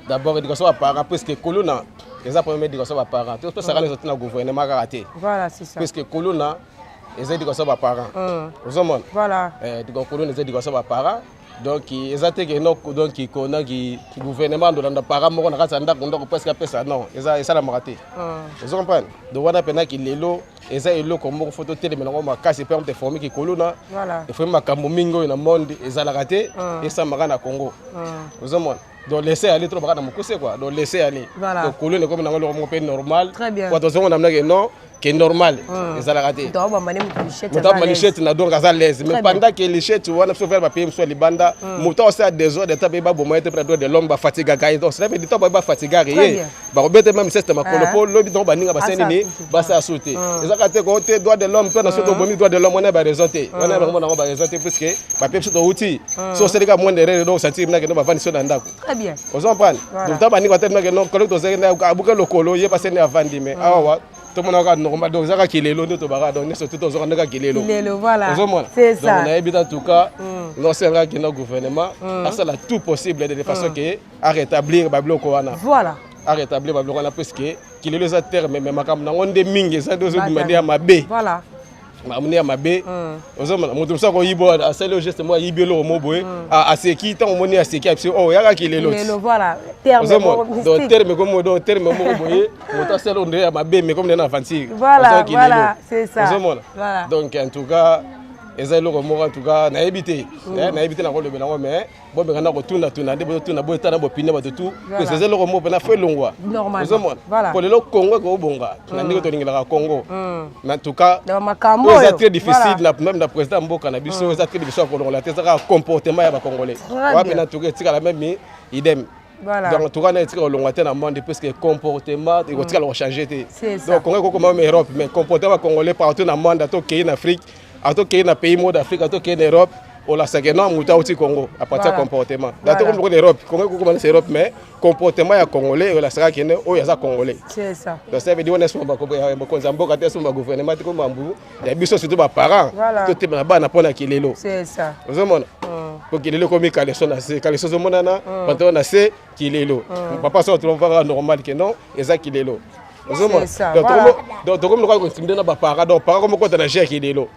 Speaker 6: d'abord, éducation ya baparent, puisque kuluna eza première éducation ya baparent. Tosaka nyonso te na gouvernement kaka te, puisque kuluna eza éducation ya baparent. Ozomona, kuluna eza éducation ya baparent. Donc eza te ke non, donc donc gouvernement andolanda parent moko na kati ya ndako ndako presque apesa, non, eza esalamaka te. Ozo comprendre? Donc wana mpenaki lelo eza eloko moko faut totelemela yango makasi mpe te forme kikuluna eforme makambo mingi oyo na monde ezalaka te, esamaka na Congo. Ozomona, donc laisser aller trop baka na mokuse quoi, donc laisser aller. Donc kuluna ekomi nango eloko moko mpe normal po tozomona mnake non ke normal ezalaka te.
Speaker 2: Moto
Speaker 6: abamba lichette na, donc aza l'aise, mais pendant que lichette wana biso vers bapays mosusu ya libanda, moto akosala désordre ata mpe baboma ye te mpe na droit de l'homme bafatigaka ye. Donc cela veut dire to bafatigaka ye, bakobeta même seste makolo mpo lobi ntango baninga basali nini basala su te. Ezaka te ko te droit de l'homme mpe na so tobomi droit de l'homme wana baraison te, wana bango nango baraison te, puisque bapays biso touti so osali kaka moindre erreur, donc sentir minake no bavandi so na ndako. Ozo comprendre? Donc ta baninga batelemaki no collègue tozalaki abuka lokolo ye baseni avandi, mais awa tomona kaka normal. Donc eza kaka kilelo nde tobaka, donc nyonso te tozwaka nde kaka kilelo. Ozomona, donc nayebi te, en tout cas nosengaka kenda gouvernement asala tout possible de façon ke a rétablir babiloko wana, a rétablir babiloko wana, puisque kilelo eza terme, mais makambo nango nde mingi eza nde ozobima nde ya mabe. Makambo ya mabe. Ozomona moto mosusu akoyiba, asali yo geste moko, ayibi eloko moko boye, aseki. Ntango omoni aseki, abisi oh, oyaka kilelo ti.
Speaker 2: Lelo, voilà, terme
Speaker 6: Ozomona
Speaker 2: moko
Speaker 6: donc
Speaker 2: mystique.
Speaker 6: Terme komo, donc terme moko boye, moto asali oyo nde ya mabe, mais comme nde na aventure
Speaker 2: Voilà,
Speaker 6: Ozwaki
Speaker 2: voilà,
Speaker 6: lelo.
Speaker 2: c'est ça.
Speaker 6: Ozomona
Speaker 2: Voilà.
Speaker 6: donc en tout cas eza eloko moko, en tout cas nayebi te. Nayebi te nakolobela yango, mais bomeka na kotunatuna nde bozotuna boye, tala bopine bato tu.
Speaker 2: Voilà.
Speaker 6: Eza eloko moko mpena fo elongwa.
Speaker 2: Normalement.
Speaker 6: Ozomona
Speaker 2: Voilà.
Speaker 6: po lelo Congo ekobonga na ndenge tolingelaka Congo, mais en tout cas
Speaker 2: Na makambo
Speaker 6: oyo eza
Speaker 2: oyo.
Speaker 6: très difficile.
Speaker 2: Voilà.
Speaker 6: Na même na président mboka na biso, eza très difficile ya kolongola te, eza kaka comportement ya bacongolais.
Speaker 2: Très
Speaker 6: Wana
Speaker 2: bien.
Speaker 6: mpena en tout cas etikala même idem.
Speaker 2: Voilà.
Speaker 6: Donc en tout cas na etikala kolongwa te na monde, puisque comportement ekotikala kochange te.
Speaker 2: C'est ça.
Speaker 6: Donc Congo ekokoma même Europe, mais comportement ya congolais partout na monde, ata okei na Afrique, ata okei na pays moko d'Afrique, ata okei na Europe, olasake non, moto auti Congo à partir ya comportement.
Speaker 2: Voilà.
Speaker 6: Ata okomi na Europe, Congo ekokoma na Europe, mais comportement ya congolais olasaka kende oyo aza congolais.
Speaker 2: C'est ça.
Speaker 6: Donc ça veut dire wana esoma bakonzi ya mboka te, esoma bagouvernement te, komambu ya biso, surtout baparent,
Speaker 2: Voilà.
Speaker 6: totema na bana mpo na kilelo.
Speaker 2: C'est ça.
Speaker 6: Ozomona po kilelo ekomi caleçon na se, caleçon ozomonana, pantalon na se, kilelo. Papa so atrovaka normal ke non, eza kilelo. Ozomona
Speaker 2: C'est ça,
Speaker 6: Donc,
Speaker 2: voilà.
Speaker 6: donc tokomi lokola kointimider na baparent, donc parent komi kota na jeu ya kilelo.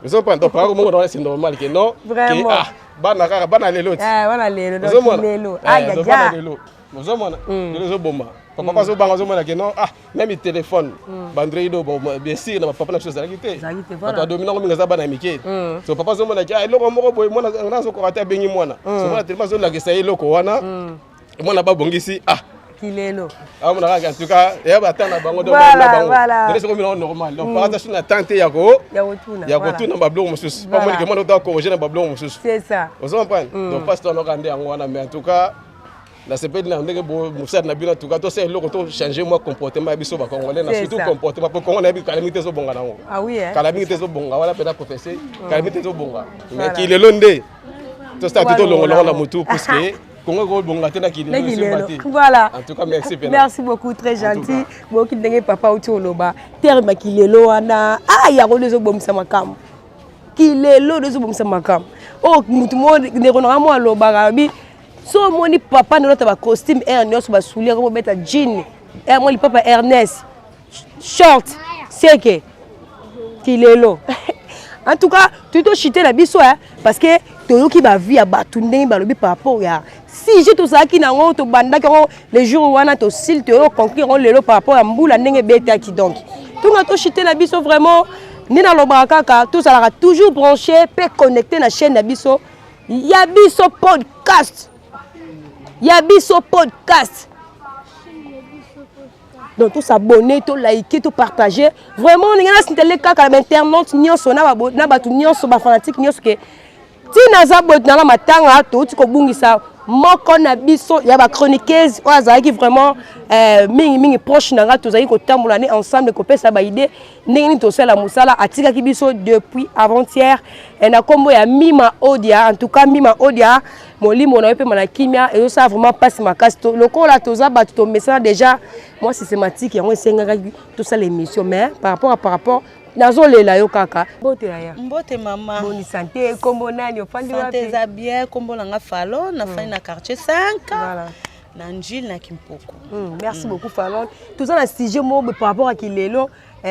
Speaker 6: Ozomona, donc parent komi kota, c'est normal ke non, ke
Speaker 2: Vraiment.
Speaker 6: ah, bana kaka bana lelo ti.
Speaker 2: Eh, wana lelo, donc
Speaker 6: Ozomona
Speaker 2: lelo.
Speaker 6: Eh,
Speaker 2: Aïe,
Speaker 6: donc
Speaker 2: aïe,
Speaker 6: bana
Speaker 2: aïe.
Speaker 6: lelo, ozomona lelo ezoboma papa azobanga, ozomona ke non, ah, même téléphone baandroid oyo, bon, bien sûr na bapapa na biso ezalaki te.
Speaker 2: Ezalaki te, voilà.
Speaker 6: Bato adomina ngo mingi aza bana ya mike. So papa azomona ke ah, eloko moko boye mwana nga azokoka te, abengi mwana. So mwana telema azolakisa ye eloko wana, mwana babongisi ah
Speaker 2: Kilelo.
Speaker 6: Amona kaka, en tout cas eya bata na bango, donc
Speaker 2: Voilà,
Speaker 6: na bango.
Speaker 2: voilà.
Speaker 6: Donc soki omina normal, donc parent aza na temps te ya ko
Speaker 2: Ya kotuna.
Speaker 6: ya
Speaker 2: Voilà.
Speaker 6: kotuna babiloko mosusu.
Speaker 2: Voilà.
Speaker 6: Pamoni ke mwana ota corriger na babiloko mosusu.
Speaker 2: C'est ça.
Speaker 6: Ozo comprendre? Donc mpasi tonoka nde yango wana, mais en tout cas nasepeli na ndenge mosala na bino. En tout cas tosala eloko, tochange mwa comportement ya biso bacongolais, na
Speaker 2: C'est
Speaker 6: surtout
Speaker 2: ça.
Speaker 6: comportement, po Congo nayebi kala mingi te ezobonga nango.
Speaker 2: Ah oui, hein?
Speaker 6: Kala mingi te ezobonga wana mpena, professeur, kala mingi te ezobonga, mais
Speaker 2: Voilà.
Speaker 6: kilelo nde tosala te, tolongolongo na
Speaker 2: Walongola.
Speaker 6: motu, puisque Congo ekobonga te na kilelo.
Speaker 2: Na
Speaker 6: Esimba
Speaker 2: kilelo.
Speaker 6: te.
Speaker 2: Voilà.
Speaker 6: En tout cas merci pena.
Speaker 2: Merci beaucoup, très
Speaker 6: En tout
Speaker 2: gentil. Boyoki ndenge papa auti oloba terme ya kilelo wana. Ah, yango nde ezobomisa makambo. Kilelo nde ezobomisa makambo. Oyo mutu mo ndeko nanga mo alobaka, alobi so omoni papa nde olata bacostume air nyonso, basoulier, komobeta jean air mo lipapa Ernest short seke kilelo. En tout cas toyi tochite na biso hein, parce que toyoki bavie ya bato ndenge balobi par rapport ya sujet tozalaki nango, tobandaki yango le jour wana, tosili toyo conclure yango lelo par rapport ya mbula ndenge ebetaki. Donc tonga tochite na biso vraiment, nde nalobaka kaka tozalaka toujours branché mpe connecté na chaîne na biso ya biso podcast, ya biso podcast. Donc tosabonner, toliker, topartager. Vraiment ndenge nasintele kaka na bainternaute nyonso, na bato nyonso, bafanatike nyonso, ke ntina aza boye nanga matanga touti kobungisa moko na biso ya bachroniqueuse oyo azalaki vraiment mingimingi proche na nga. Tozalaki kotambola ne ensemble, kopesa baidée ndenge nini tosala mosala. Atikaki biso depuis avant-hier na nkombo ya Mima Odia. En tout cas Mima Odia, molimo na yo mpe na kimia. Ezosala vraiment mpasi makasi. Lokola toza bato tomesana déjà mwa systématique, yango esengakaki tosala émission, mais par rapport nazolela yo kaka. Mbote yaya.
Speaker 20: Mbote mama.
Speaker 2: Boni santé? Kombo nani? Ofandi
Speaker 20: Santé
Speaker 2: wapi?
Speaker 20: eza bien. Kombo nanga Falon, nafandi na quartier 5 na Njile na Kimpoko.
Speaker 2: Merci beaucoup Falon. Toza na sujet moko boye par rapport à kilelo,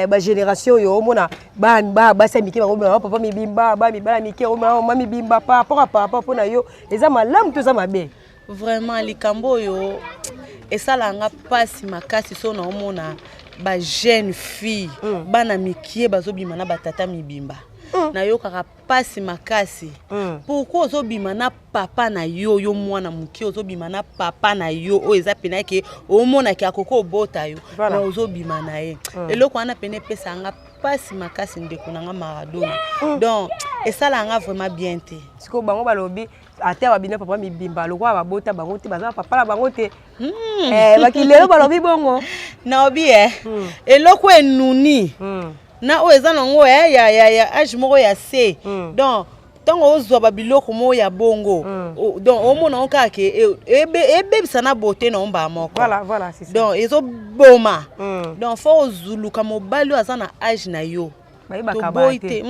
Speaker 2: bagénération oyo omona bana basi ya mike bakomela papa mibimba, ba mibala mike omona mama mibimba. Par rapport mpona yo eza malamu to eza mabe?
Speaker 20: Vraiment likambo oyo esalanga mpasi makasi. So naomona bajeune fille, bana mikie bazobima na batata mibimba, nayokaka mpasi makasi. Pourquoi ozobima na papa na yo, yo mwana moke ozobima na papa na yo oyo eza pena ke omonaki akoki obota yo,
Speaker 2: Voilà.
Speaker 20: na ozobima na ye? Eloko wana pene epesanga mpasi makasi, ndeko na nga Maradona. Donc esalanga vraiment bien te.
Speaker 2: Sikoyo bango balobi ate babina papa mibimba lokola babota bango te, baza papa na bango te. Bakilelo balobi bongo.
Speaker 20: Naobi e eloko enuni na oyo eza nango ya age moko ya se. Donc ntango ozwa babiloko moko ya bongo, donc omona ngo kaka ke ebebisa na beauté na yo mbala moko.
Speaker 2: Voilà, c'est ça.
Speaker 20: Donc ezoboma. Donc fo ozuluka mobali oyo aza na age na yo. Toboyi te.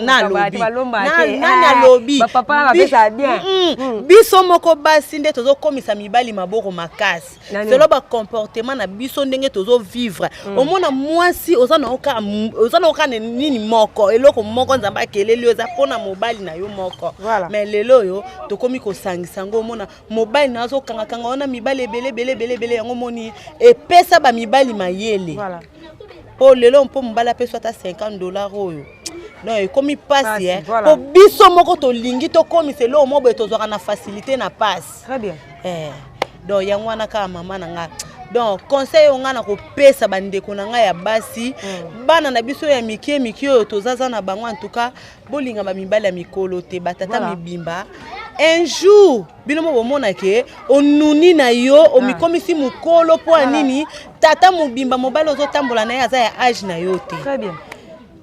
Speaker 20: Nalobi nani alobi? Biso moko basi nde tozokomisa mibali maboko makasi selon bacomportement na biso, ndenge tozovivre. Omona mwasi oza na oka nini moko, eloko moko Nzambe akeleli yo eza mpona mobali na yo moko, mais lelo oyo tokomi kosangisa yango. Omona mobali na azokangakanga wana mibali ebele ebele ebele ebele. Yango moni epesa bamibali mayele, mpo lelo mpo mobali apesa ata 50 $ oyo, donc ekomi mpasi, mpo biso moko tolingi tokomisa eloko moko boye tozwaka na facilité na pasi. Donc yango wana kaka, mama na nga. Donc conseil oyo ngai na kopesa bandeko na ngai ya basi, bana na biso ya mike mike oyo tozaza na bango, en tout cas bolinga bamibali ya mikolo te, batata mibimba. Un jour bino mo bomona ke onuni na yo, omikomisi mokolo mpo ya nini? Tata mobimba, mobali ozotambola na ye aza ya age na yo te.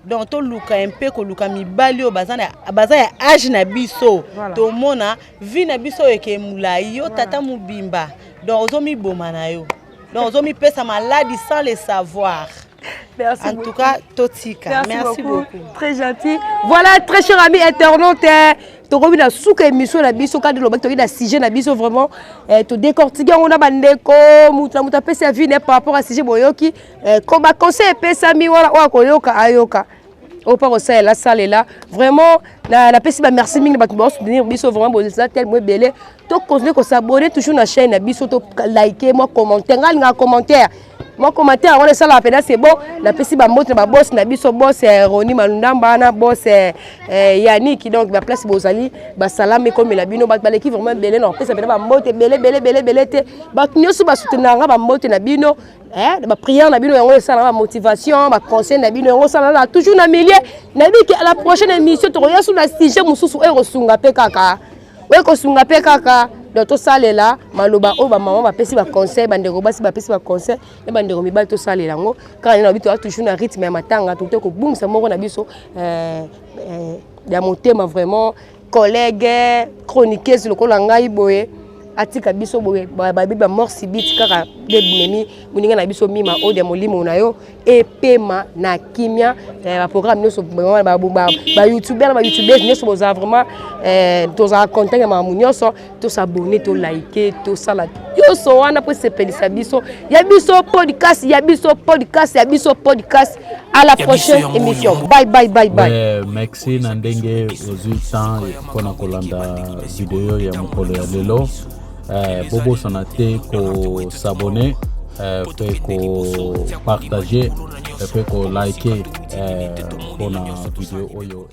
Speaker 20: Donc toluka mpe koluka mibali oyo baza ya age na biso. Tomona vie na biso oyo eke molai. Yo tata mobimba, donc ozomiboma na yo, donc ozomipesa maladie sans le savoir.
Speaker 2: Merci.
Speaker 20: En tout cas, Totika.
Speaker 2: Merci, merci beaucoup. Beaucoup. Très gentil. Voilà, très cher ami internaute. Tokomi na suka émission na biso. Kandi lobaki toki na sujet na biso, vraiment todécortique yango na bandeko, mutu na mutu apesi avis ne par rapport à sujet. Boyoki ko baconseil epesami wana, oyo akoyoka ayoka, oyo mpa kosalela salela. Vraiment napesi bamerci mingi na bato baosoutenir biso. Vraiment boza tellement ebele. Tocontinue kos'abonner toujours na chaîne na biso, tolike, mwa commentaire, ngai alingaka commentaire, mwa commentaire wana esalaka mpenza. C'est bon. Napesi bambote na baboss na biso, boss Roni Malundamba na boss Yannick. Donc baplace bozali, basalama ekomela bino. Bato baleki vraiment ebele na kopesa mpena bambote ebele ebele ebele ebele te. Bato nyonso basoutenaka nga, bambote na bino, baprière na bino yango esalaka bamotivation, baconseil na bino yango esalaka toujours na milieu. Nayebi ke à la prochaine émission tokoya su na sujet mosusu oyo ekosunga mpe kaka, oyo ekosunga mpe kaka. Donc tosalela maloba oyo bamama bapesi baconseil, bandeko basi bapesi baconseil na bandeko mibali, tosalela yango kaka. Nde na biso toza toujours na rythme ya matanga, tote kobungisa moko na biso ya motema, vraiment collègue chroniqueuse lokola ngai boye, atika biso boye. Babi bamort subite kaka nde memi moninga na biso Mima Oyo ya molimo na yo epema na kimia. Baprogramme nyonso, bayoutubeur na bayoutubeuse nyonso bozala vraiment, tozala content ya makambo nyonso. Tos'abonner, tolike, tosala nyonso wana mpo esepelisa biso. Ya biso podcast, ya biso podcast, ya biso podcast. À la prochaine émission. Bye bye bye bye.
Speaker 21: Ouais, merci na ndenge ozwi temps mpona kolanda video ya mokolo ya lelo. Bobosana te kos'abonner, mpe kopartager, mpe kolike mpona video oyo.